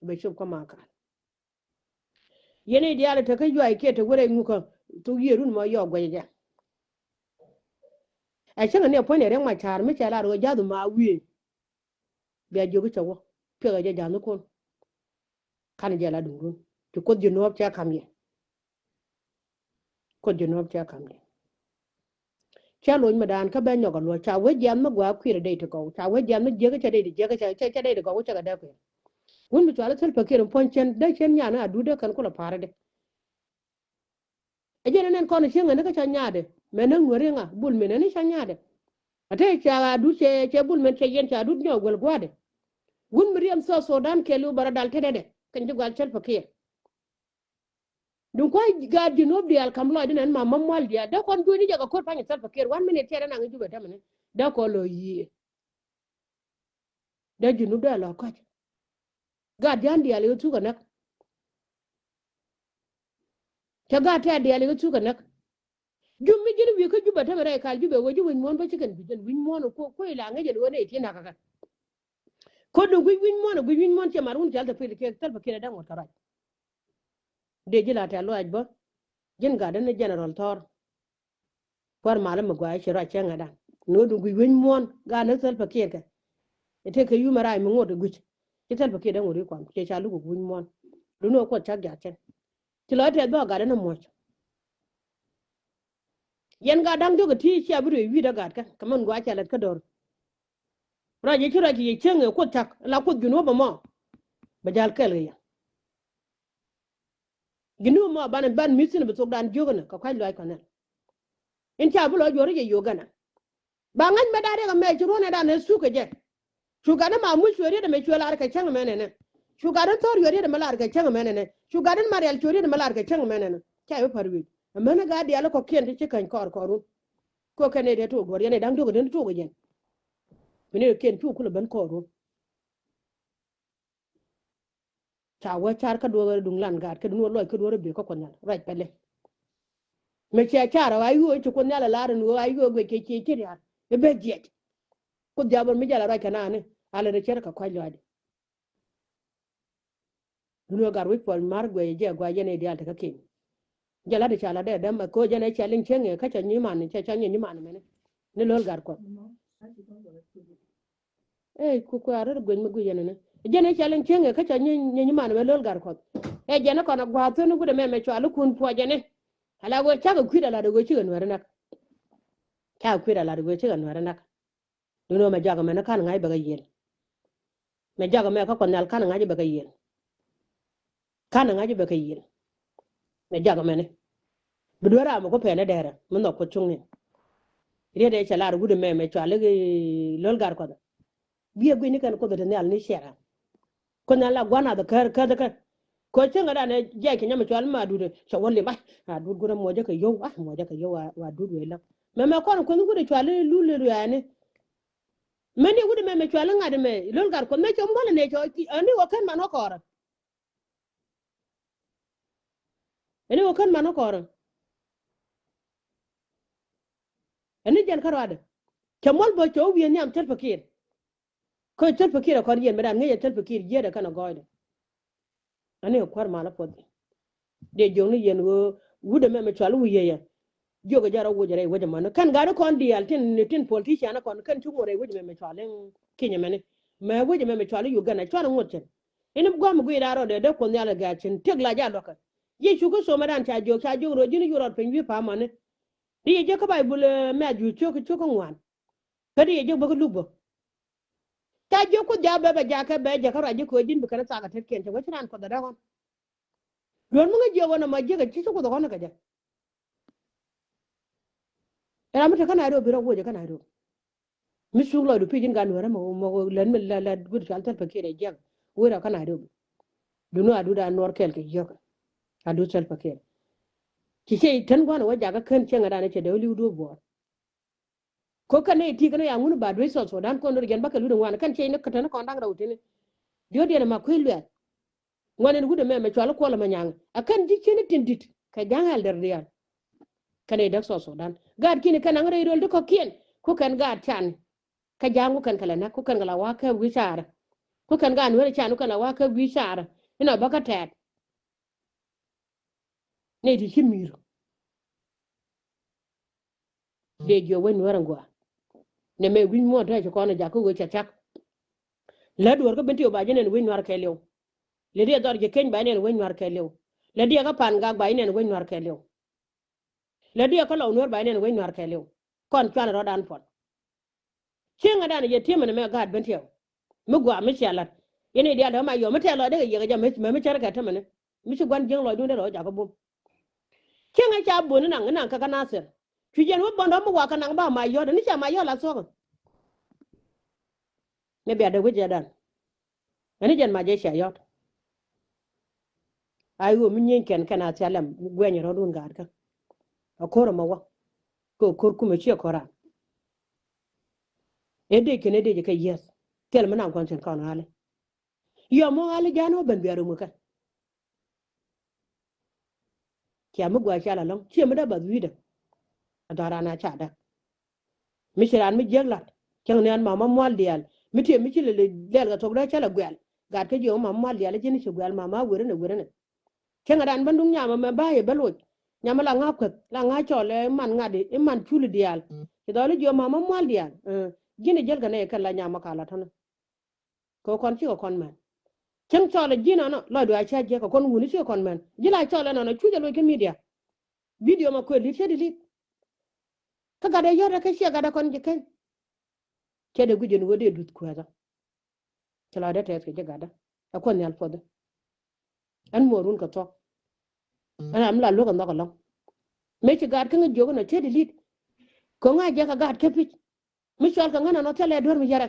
Bɛ cop kä ma ka̱n. Yɛn i̱ diaal te kä yuay kiɛ te wä rɛy ŋukä thok yiëër run ma yɔɔk guɛc jɛ. Ɛ cäŋɛ ni ɛ puɔ̱ny ɛ riɛk ma ca̱a̱r mi cɛ la rɔ ja̱th ma wiee. Bia jiök i̱ cɛ wä piɛkɛ jɛ ja̱thnikun. Kan jɛ la duŋdun ci Kuoth ji̱ nuɔ̱ɔ̱p cɛ ka̱m yɛ. Kuoth ji̱ nuɔ̱ɔ̱p cɛ ka̱m yɛ. Cɛ loc mi daan kä ben nyɔk a luɔ̱c ca wee jiath mi gua̱a̱k kui̱r a dee ti gɔw ca wee jiath mi jiäkä cɛ dee ti jiäkä cɛ cɛ dee ti gɔw cɛ kɛ dee kui̱r. Wun mi cual i̱ thil pekir in puɔ̱ny cien dee cien nyan a duut dee kɛn kulɛ pa̱a̱r idɛ. Ɛ jɛn ɛn ɛn kɔn cieŋ ɛn kä ca nyaatdɛ mɛ näk nuɛri ŋa bul min ɛn ca nyaatdɛ. Ate ca dut cɛ cɛ bul min cɛ yɛn ca dut nyɔk guɛl gua̱a̱dɛ. Wun mi riɛm South Sudan kɛɛliw bɛ rɔ dal tetdɛ kɛn ci gual cɛl pekir. Duŋ kua̱c gaat Junub diaal kam lɔcdä nɛn ma ma mual diaal dee kɔn juɔ̱cni jɛ kɛ ko̱r pa̱ny ɛ Salva Kiir one minute cɛ dee naŋ i̱ Jubɛ tämɛ ni dee kɔn lɔ yiëë. Dee Junub dee lɔ kɔc. Gaat jia̱n diaal i̱ thuk ɛ näk. Cɛ gaat tɛ̈t diaal i̱ thuk ɛ näk. Jum mi ji̱n wi̱i̱ kä Jubɛ tämɛ rɛy kal Jubɛ wee ji̱ wi̱c muɔ̱ɔ̱n bä ci kɛn gui̱c jɛn wi̱c muɔ̱ɔ̱n ɛ kuoy la ŋäc jɛn ɣöö nɛy ti nakä kɛ. Ko̱dɛ gui̱c wi̱c muɔ̱ɔ̱n ɛ gui̱c wi̱c muɔ̱ɔ̱n cɛ mat wun cɔal Salva Kiir, Salva Kiir ɛ dee ŋuɔ̱t kɛ ruac. Dee ji̱ la tɛ̈th lɔaac bä ji̱n gatdä ni General Thɔr. Kuäär malä mi gua̱a̱c ci ruac cäŋ ɛ da̱ŋ ni ɣöö duŋ gui̱c wec muɔ̱ɔ̱n gaat ni Salva Kiir kɛ. Ɛ tëëkɛ yumɛ rac mi ŋot ɛ gui̱c. Ci Salva Kiir dee ŋut i̱ kuam, ciɛ ca luk wi̱c muɔ̱ɔ̱n. Duŋni ɣöö Kuoth cak jaat cɛn. Ci lɔc tɛth bä gat ɛn ɛmɔ. Yɛn gat da̱ŋ diɔ̱k ɛ ti cia bi ruëëc wi̱i̱dä gat kä. Kɛ mɛn gua̱a̱c ca lät kä do̱r. Ruac yɛ ci ruac kɛ yɛ cieŋ ɛ Kuoth cak, la Kuoth Junub ɛmɔ. Bɛ ja̱l kɛɛl kɛ yɛ. Junub ɛmɔ ban, ban mi̱th thi̱n bi thokdan jiök ɛnɛ kɛ kua̱c lɔaac kɔnɛ. In ca bi lɔ juɔ̱r i̱ yɛ Uganda. Ba ŋa̱c mɛ da̱a̱ riɛk ɛmɛ ci ruɔ̱n ɛ da̱a̱n ɛ thuk kɛ jɛ. Cu gat ni ma muc cuɛ riet ɛmɛ cuɛ lar kɛ cäŋ ɛmɛ nɛnɛ. Cu gat ni thɔr cuɛ riet ɛmɛ lar kɛ cäŋ ɛmɛ nɛnɛ. Cu gat ni ma rial cuɛ riet ɛmɛ lar kɛ cäŋ ɛmɛ nɛnɛ. Ca bi pa̱r wi̱i̱. Ɛmɛn ɛ gat diaal kɔ̱kiɛn ti ci käny kɔɔr kɔɔrun. Kɛ kɛn ɛ dee tok duɔ̱r yɛn ɛ da̱ŋ diɔ̱k ɛ den tok ɛ jɛn. Bi ni kiɛn cu kulɛ ben kɔɔrun. Ca wä car kä duɔ̱ɔ̱r duŋ lan gaat kä duŋ wä lɔc kä duɔ̱ɔ̱r bek kä Kuɔth Nhial ruac pɛlɛ. Mɛ cia car ɣä ayuɔ ci Kuoth Nhial ɛ lar ɛn ɣöö ayuɔ guic kɛ cie ci rial. Ɛ ben jiɛc. Kuoth Nhial bä mi jal ɛ ruac kɛ naan ni a lɛ rɛ cär kɛ kua̱c lɔcdɛ. Duŋ wä gat wi̱c puɔl mar guic jɛ gua̱c yɛn ɛ diaal tekä kin. Jɛ lat ɛ ca lat dee däm ɛ koc jɛn ɛ cia liŋ cieŋ ɛ kä ca nyiman ca ca nyiman mɛni. Ni lo̱l gat Kuɔth. Ɛ ku kua̱r rɛr gueny mi guic yɛn ni jɛn i̱ cɛ liŋ cieŋ ɛ kä cɛ nyi nyi man mɛ lo̱l gat Kuɔth. Ɛ jɛn i̱ kɔn ɛ gua̱a̱th thun i̱ wut ɛmɛ mɛ cual i̱ kun puɔc ɛn i̱ ala ɣöö cakɛ kui̱t ala ɣöö cikɛ nuɛ̈ri näk. Cakɛ kui̱t ala ɣöö cikɛ nuɛ̈ri näk. Duŋni ɣöö mɛ jɔak ɛmɛ ni ka̱n ŋa̱c bɛ kɛ yiël. Mɛ jɔak ɛmɛ kä Kuɔth Nhial ka̱n ŋa̱c bɛ kɛ yiël. Ka̱n ŋa̱c bɛ kɛ yiël. Mɛ jak mɛni bi duer ram mi ku pɛn ɛ dɛrɛ mi nhɔk Kuoth cuŋni. Riet ɛ cɛ lar wut ɛmɛ mɛ cual i̱ lo̱l gat Kuɔth. Biɛ gui̱ni kɛn Kuoth ɛ te nhial ni ciɛra. Kuoth nhial la gua̱n ath kär käth kär. Kɛ cäŋ ɛ dan ɛ jiac kɛ nyam ɛ cual ma dut ɛ cɛ wä lim a dut gua̱n ɛ muɔcä kɛ yio̱w a muɔcä kɛ yio̱w wa dut wee läk. Mɛ mɛ kɔn Kuoth wut ɛ cual i̱ lul i̱ ruɛɛni. Mɛni wut ɛmɛ mɛ cual i̱ ŋa̱t ɛmɛ lo̱l gat Kuɔth mɛ cɛ muɔl ɛ nɛ cɛ ɛ ni wä kän man wä kɔɔrä. Ɛn i̱ wä kän man kä kɔrä. Ɛn i̱ jɛn kä ruadɛ cɛ muɔl bä cɛ wä wi̱i̱ nhiam Salva Kiir. Kä Salva Kiir ɛ kɔn yɛn mɛ dan ŋäc ɛ Salva Kiir jiɛt ɛ kɛn ɛ gɔɔydɛ. Ɛn i̱ kuäär mal ɛ puɔth. Dee jiök ni yɛn ɣöö wut ɛmɛ mɛ cual i̱ wi̱i̱ yɛ yɛ. Jiök ɛ jɛ rɔ woc ɛ rɛy wec ɛmɔni kɛn gat i̱ kɔn diaal tin tin politician ɛ kɔn kɛn ci ŋuɔt rɛy wec ɛmɛ mɛ cual i̱ Kenya mɛni. Mɛ wec ɛmɛ mɛ cual i̱ Uganda cual i̱ ŋuɔt cɛn. Ini bi gua̱a̱m mi guiy da̱a̱n rɔɔdɛ dee Kuoth Nhial ɛ gɛ̈ɛ̈k cin tëk la jɛ a luäkä. Yecu Kritho mɛ dan ca jiök ca jiök rɔ ji̱n yuɔr rɔɔd piny wi̱i̱ pa̱a̱mɔni. Di yɛ jiäk kä Baibul ɛ Mɛ̈thiw ciök ciök kä ŋuan. Kä di yɛ jiäk bä kä Luk bä. Ca jiök Kuoth ja̱a̱ bɛ bɛ jakä bɛ jɛ kä ruac ji̱ köö ji̱n bi kɛn thaak ɛ tetkiɛn cɛ wec ci raan Kuɔth ɛ däk ɣɔn. Duɔ̱n mi ŋäc jiök ɣɔn ɛmɔ jiäk ɛ ci ci Kuoth ɛ ɣɔn ɛ kɛ jɛ. Ɛ ram mi te kä Nairobi rɔ woc ɛ kä Nairobi. Mi cuŋ lɔcdu pi̱i̱c in gat nuäärä mɔ mɔ lät mi lät lät guut cual Salva Kiir ɛ jiäk wee rɔ kä Nairobi. Duŋni adut a nuɔr kɛɛl kɛ jiäk. Adut Salva Kiir. Ci cɛ i̱ tän gua̱n ɛ wä jakä kän cieŋ ɛ dan ɛ cɛ dee wä li̱w duɔ̱ɔ̱p buɔɔr. Ko kɛn nɛ i̱ ti̱i̱ kɛn nɛ ya ŋun ba duec South Sudan kɔn dor jɛn bakɛ lut in ŋuan kɛn cɛ i̱ ni kä tän kɔn da̱ŋ rɛw tini. Diɔ̱ɔ̱diɛn ɛma kui̱ luɛth. Ŋuan in wut ɛmɛ mɛ cual i̱ kuɔl ɛmɛ nyaŋ ɛ kɛn ji̱ cien i̱ tin di̱t kɛ ja̱ŋ ɛl dɛr diaal. Kɛn i̱ däk South Sudan gaat ki̱n i̱ kɛn aŋ rɛy röl ti kɔ̱kiɛn ku kɛn gaat can. Kä ja̱a̱ŋ ku kɛn kɛ lɛ näk ku kɛn kɛ la wa̱a̱ kääp wi̱i̱ caarä. Ku kɛn gaat nueer can ku kɛn la wa̱a̱ kääp wi̱i̱ caarä. Inɔ bä kä tɛɛt. Nɛy ti ci mi̱i̱r. Dee jiök wec nuäär ɛn gɔaa. Nɛ mɛ wi̱c muɔ̱ɔ̱n te ci kɔn ɛ jakä wee cɛ cak. Lät duɔ̱ɔ̱r kä ben ti ɣöö ba ji̱ nɛn wec nuäär kɛɛliw. Lät diɛ dhɔr ji̱ keny ba ji̱ nɛn wec nuäär kɛɛliw. Lät diɛ kä pa̱n gak ba ji̱ nɛn wec nuäär kɛɛliw. Lät diɛ kä lɔw nuäär ba ji̱ nɛn wec nuäär kɛɛliw. Kɔn cuanɛ rɔ̱dan puɔl. Cieŋädan yɛ tiemɛ ni mɛ gaat ben tiɛw. Mi gɔaa mi cia la̱t. Yɛn i̱ diaal dee ma yɔm mi tɛɛr lɔcdä kɛ yiëk ɛ jɛ mɛ mi cär kɛ tämɛ ni. Mi ci gua̱n jiäŋ lɔcdun dee rɔ jakä bum. Cieŋä ca bun ni naŋ ni naŋ kɛ kä Nathir. Cu jiɛn wä bɔn dɔ̱ŋ mi wakä naŋ ba ma yɔ̱t ni cia ma yɔ̱t la thuɔ̱kä. Mi bia dee wi̱c jɛ dan. Ɛn i̱ jɛn ma jɛ cia yɔ̱t. Ay ɣöö mi nyieeny kɛn kɛn a thialɛm guɛny rɔ̱dun gaatkä. A ko̱r ɛmɛ wä kɛ ko̱r kumɛ ciɛ ko̱r ran. Ëë dec kɛn ëë dec kɛ yieth thil mi naŋ kɔn thi̱n kɔn ɣa̱lɛ. Yɔm mɔ ɣa̱lɛ ja̱a̱n wä ben bia rum kɛ. Cia mi gua̱a̱ cal alɔ̱ŋ ciɛ mi dee bath wi̱i̱dɛ. A dhɔran a ca däk. Mi ci raan mi jiäk la̱t cäŋ ni an mama mual diaal mi tiɛ mi ci lɛ lɛl kɛ thok dee cä lɛ guɛl. Gat kä jiɛ wä mama mual diaal ji̱n ci guɛl mama werinɛ werinɛ. Cäŋ raan ben duŋ nyamä mɛ ba̱a̱ yɛ ben loc. Nyamä la ŋa̱ kueth la ŋa̱ cɔl ɛ man ŋa̱t i̱ man culi diaal. Ci dhɔl i̱ jiɛ wä mama mual diaal. Ji̱n i̱ jäl kɛ nɛ kɛn la nyamä ka la tɔ̱nä. Kɛ kɔn cikɛ kɔn män. Cäŋ cɔl ɛ ji̱n ɔnɔ lɔcdu a ca jiɛk kɛ kɔn wuni ci kɔn mɛn. Ji̱ la cɔl ɛn ɔnɔ cuc ɛ loc kä media. Video ma kuël li̱t cä delete. Kä gatdɛ yɔ̱t ɛ kä ciɛ gatdɛ kɔn ji̱ keny. Cɛ dee guic ɛn ɣöö dee duth kuɛɛthä. Cɛ lɔcdä tɛth kɛ ji̱ gatdä. Ɛ Kuoth Nhial puɔthä. Ɛn muɔrun kɛ thuɔ̱k. Ɛn ram la luäk ɛ nhɔk ɛlɔ̱ŋ. Mëë ci gaat kä ŋä jiök ɛn ɔ cä delete. Kɛ ŋa̱ jiɛk kɛ gaat kä pi̱c. Mi cɔal kɛ ŋän ɛn ɔ thilɛ duer mi yɛrɛ.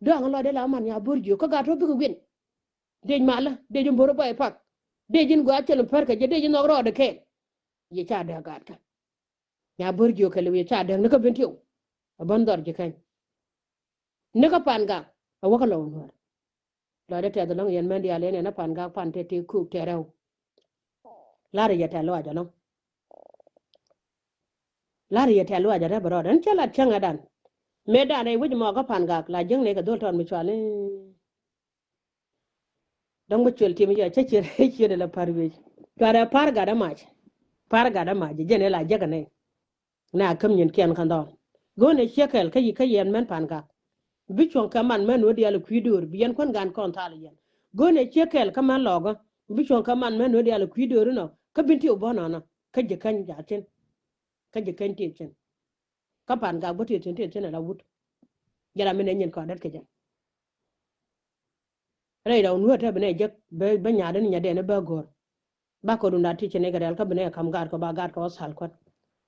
Dɔ̱a̱ŋ lɔcdɛ la man nya bo̱r jiök kä gaat tɔ bikɛ wi̱n. Dec malä dec in bo̱r bɔy pak. Dec in gɔaa cɛl in pär kɛ jɛ dec in nhɔk rɔɔdɛ kɛɛl. Yɛ ca dääk gaatkä. Nya bo̱r jiök kɛl wi̱i̱ ca dääk ni kä Bentiu. Ɛ bän dhɔr ji̱ keny. Ni kä Pangak ɛ wäkä lɔw nuäär. Lɔcdɛ tɛth ɛlɔ̱ŋ yɛn mɛn diaal yɛn yɛn ɛ Pangak pan tɛ tëë köök tɛ rɛw. La̱rä yɛ tɛ̈th luaac ɛlɔ̱ŋ. La̱rä yɛ tɛ̈th luaac ɛrɛp rɔɔdɛ ɛn cä lat cäŋɛ dan. Mëë dan rɛy wec mɔɔkä Pangak la jiäkni kɛ dhol tɔɔt mi cual i̱. Dɔ̱ŋ bi cuël tim yɛ cä cier cier la pa̱r wi̱c. Cuarɛ pa̱r gatdä mac. Pa̱r gatdä mac jɛn ila jiäkɛ nɛy. Na käm nyin kiɛn kä dhɔl. Go̱o̱nɛ ciek kɛl kä yi kä yɛn mɛn Pangak. Bi cuɔ̱ŋ kɛ man mɛn wä diaal kui̱ döör bi yɛn kuän gan kɔn thal yɛn. Go̱o̱nɛ ciek kɛl kä mɛn lɔkä. Bi cuɔ̱ŋ kɛ man mɛn wä diaal kui̱ döör inɔ kä Bentiu bä nɔnɔ kä ji̱ käny jaathin. Kä ji̱ käny tëëthin. Kä Pangak bä tëëthin tëëthin ala wut. Jɛ ram mi nɛ nyin kɔn dät kɛ jɛ. Rɛy rɛw nuäär te bi nɛ jek bä nyaadä ni nyadɛn bä go̱r. Ba kɛ runda ti ci nɛ kɛ rɛl kä bi nɛ kam gaat kɔ ba gaat kɔ thal kuät.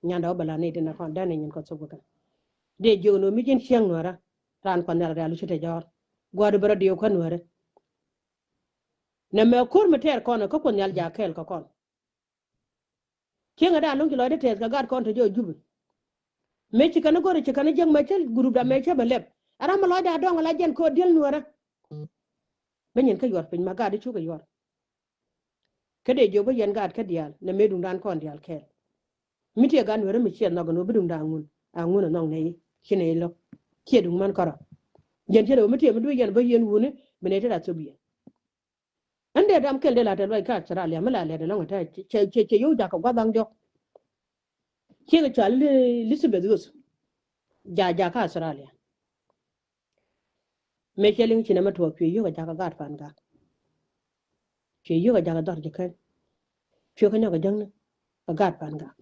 Nyandɛ wä bɛ la ni ti nɛ kɔn dɛn ni nyin kɔ thop kɛ kɛ. Dee jiök ni mi ji̱n cieŋ nuäärä. Raan Kuɔth Nhial rɛl ci te jɔɔr. Gua̱a̱r bi rɔ diw kä nuäärä. Nɛ mɛ ko̱r mi tɛɛr kɔn kä Kuoth Nhial jaak kɛɛl kɛ kɔn. Cieŋɛ dan lo̱ŋ ci lɔcdä tɛth kɛ gat kɔn te jɔɔ Jubɛ. Mëë ci kɛn go̱rɛ ci kɛn jiäk mɛ cä gurupda mɛ cä bɛ lɛp. Ɛ ram mi lɔcdɛ a dɔŋ ala jɛn ko̱r diel nuäärä. Bä nyin kä yuɔr piny ma gat i̱ cukɛ yuɔr. Kä dee jiök bä yɛn gat kä diaal nɛ mëë duŋdan kɔn diaal kɛɛl. Mi tiɛ gat nuäärä mi ciɛ nhɔk ɛn ɣöö bi duŋdan ŋun a ŋun ɛ nhɔk nɛy ci nɛy lo̱k. Ciɛ duŋ män kärɔ̱. Jɛn ciɛ dee ɣöö mi tiɛ mi dui̱c yɛn bä yɛn wuni bi nɛy te da thop yɛn. Ɛn dee dam kɛl dee la tɛ luac kä Australia mi la lɛt ɛlɔŋ ɛ tɛ cɛ cɛ cɛ yo̱w jakä gua̱th dhaŋ diɔ̱k. Ciek cɔal Elizabeth Ruth. Ja ja kä Australia. Mëë cɛ liŋ ci nɛmɛ tuɔɔk cuɛ yio̱k ɛ jakä gaat Pangak. Cuɛ yio̱k ɛ jakä dhɔr ji̱ käny. Cuɛ kä nyɔk ɛ jäŋni ɛ gaat Pangak.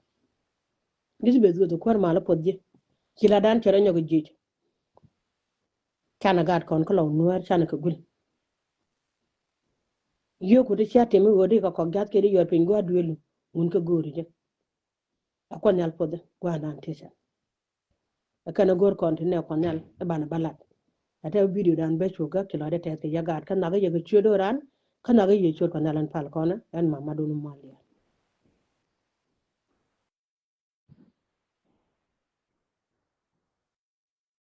Elizabeth Ruth kuäär mal ɛ puɔth ji̱. Ci la dan cɛ rɔ nyɔk ɛ jiec. Canɛ gaat kɔn kä lɔw nuäär canɛ kɛ guil. Yio̱o̱ku ti cia tim i̱ ɣöö di kɛ kɔk ja̱th kɛ di yɔt piny gua̱a̱r duëëlu ŋun kɛ go̱o̱ri jɛ. A Kuɔth Nhial puɔthi gua̱a̱r nan ti cɛ. Ɛ kɛn ɛ go̱o̱r kɔn ti nɛ Kuɔth Nhial ɛ banɛ bä lat. Ɛ tɛ video dan bä cu gäk ci lɔcdɛ tɛth kɛ yɛ gaat kä nhak i̱ yɛ kɛ ciöt do̱ran kä nhak i̱ yɛ ciöt Kuɔth Nhial ɛn pal kɔn ɛn mamadun mual yɛ.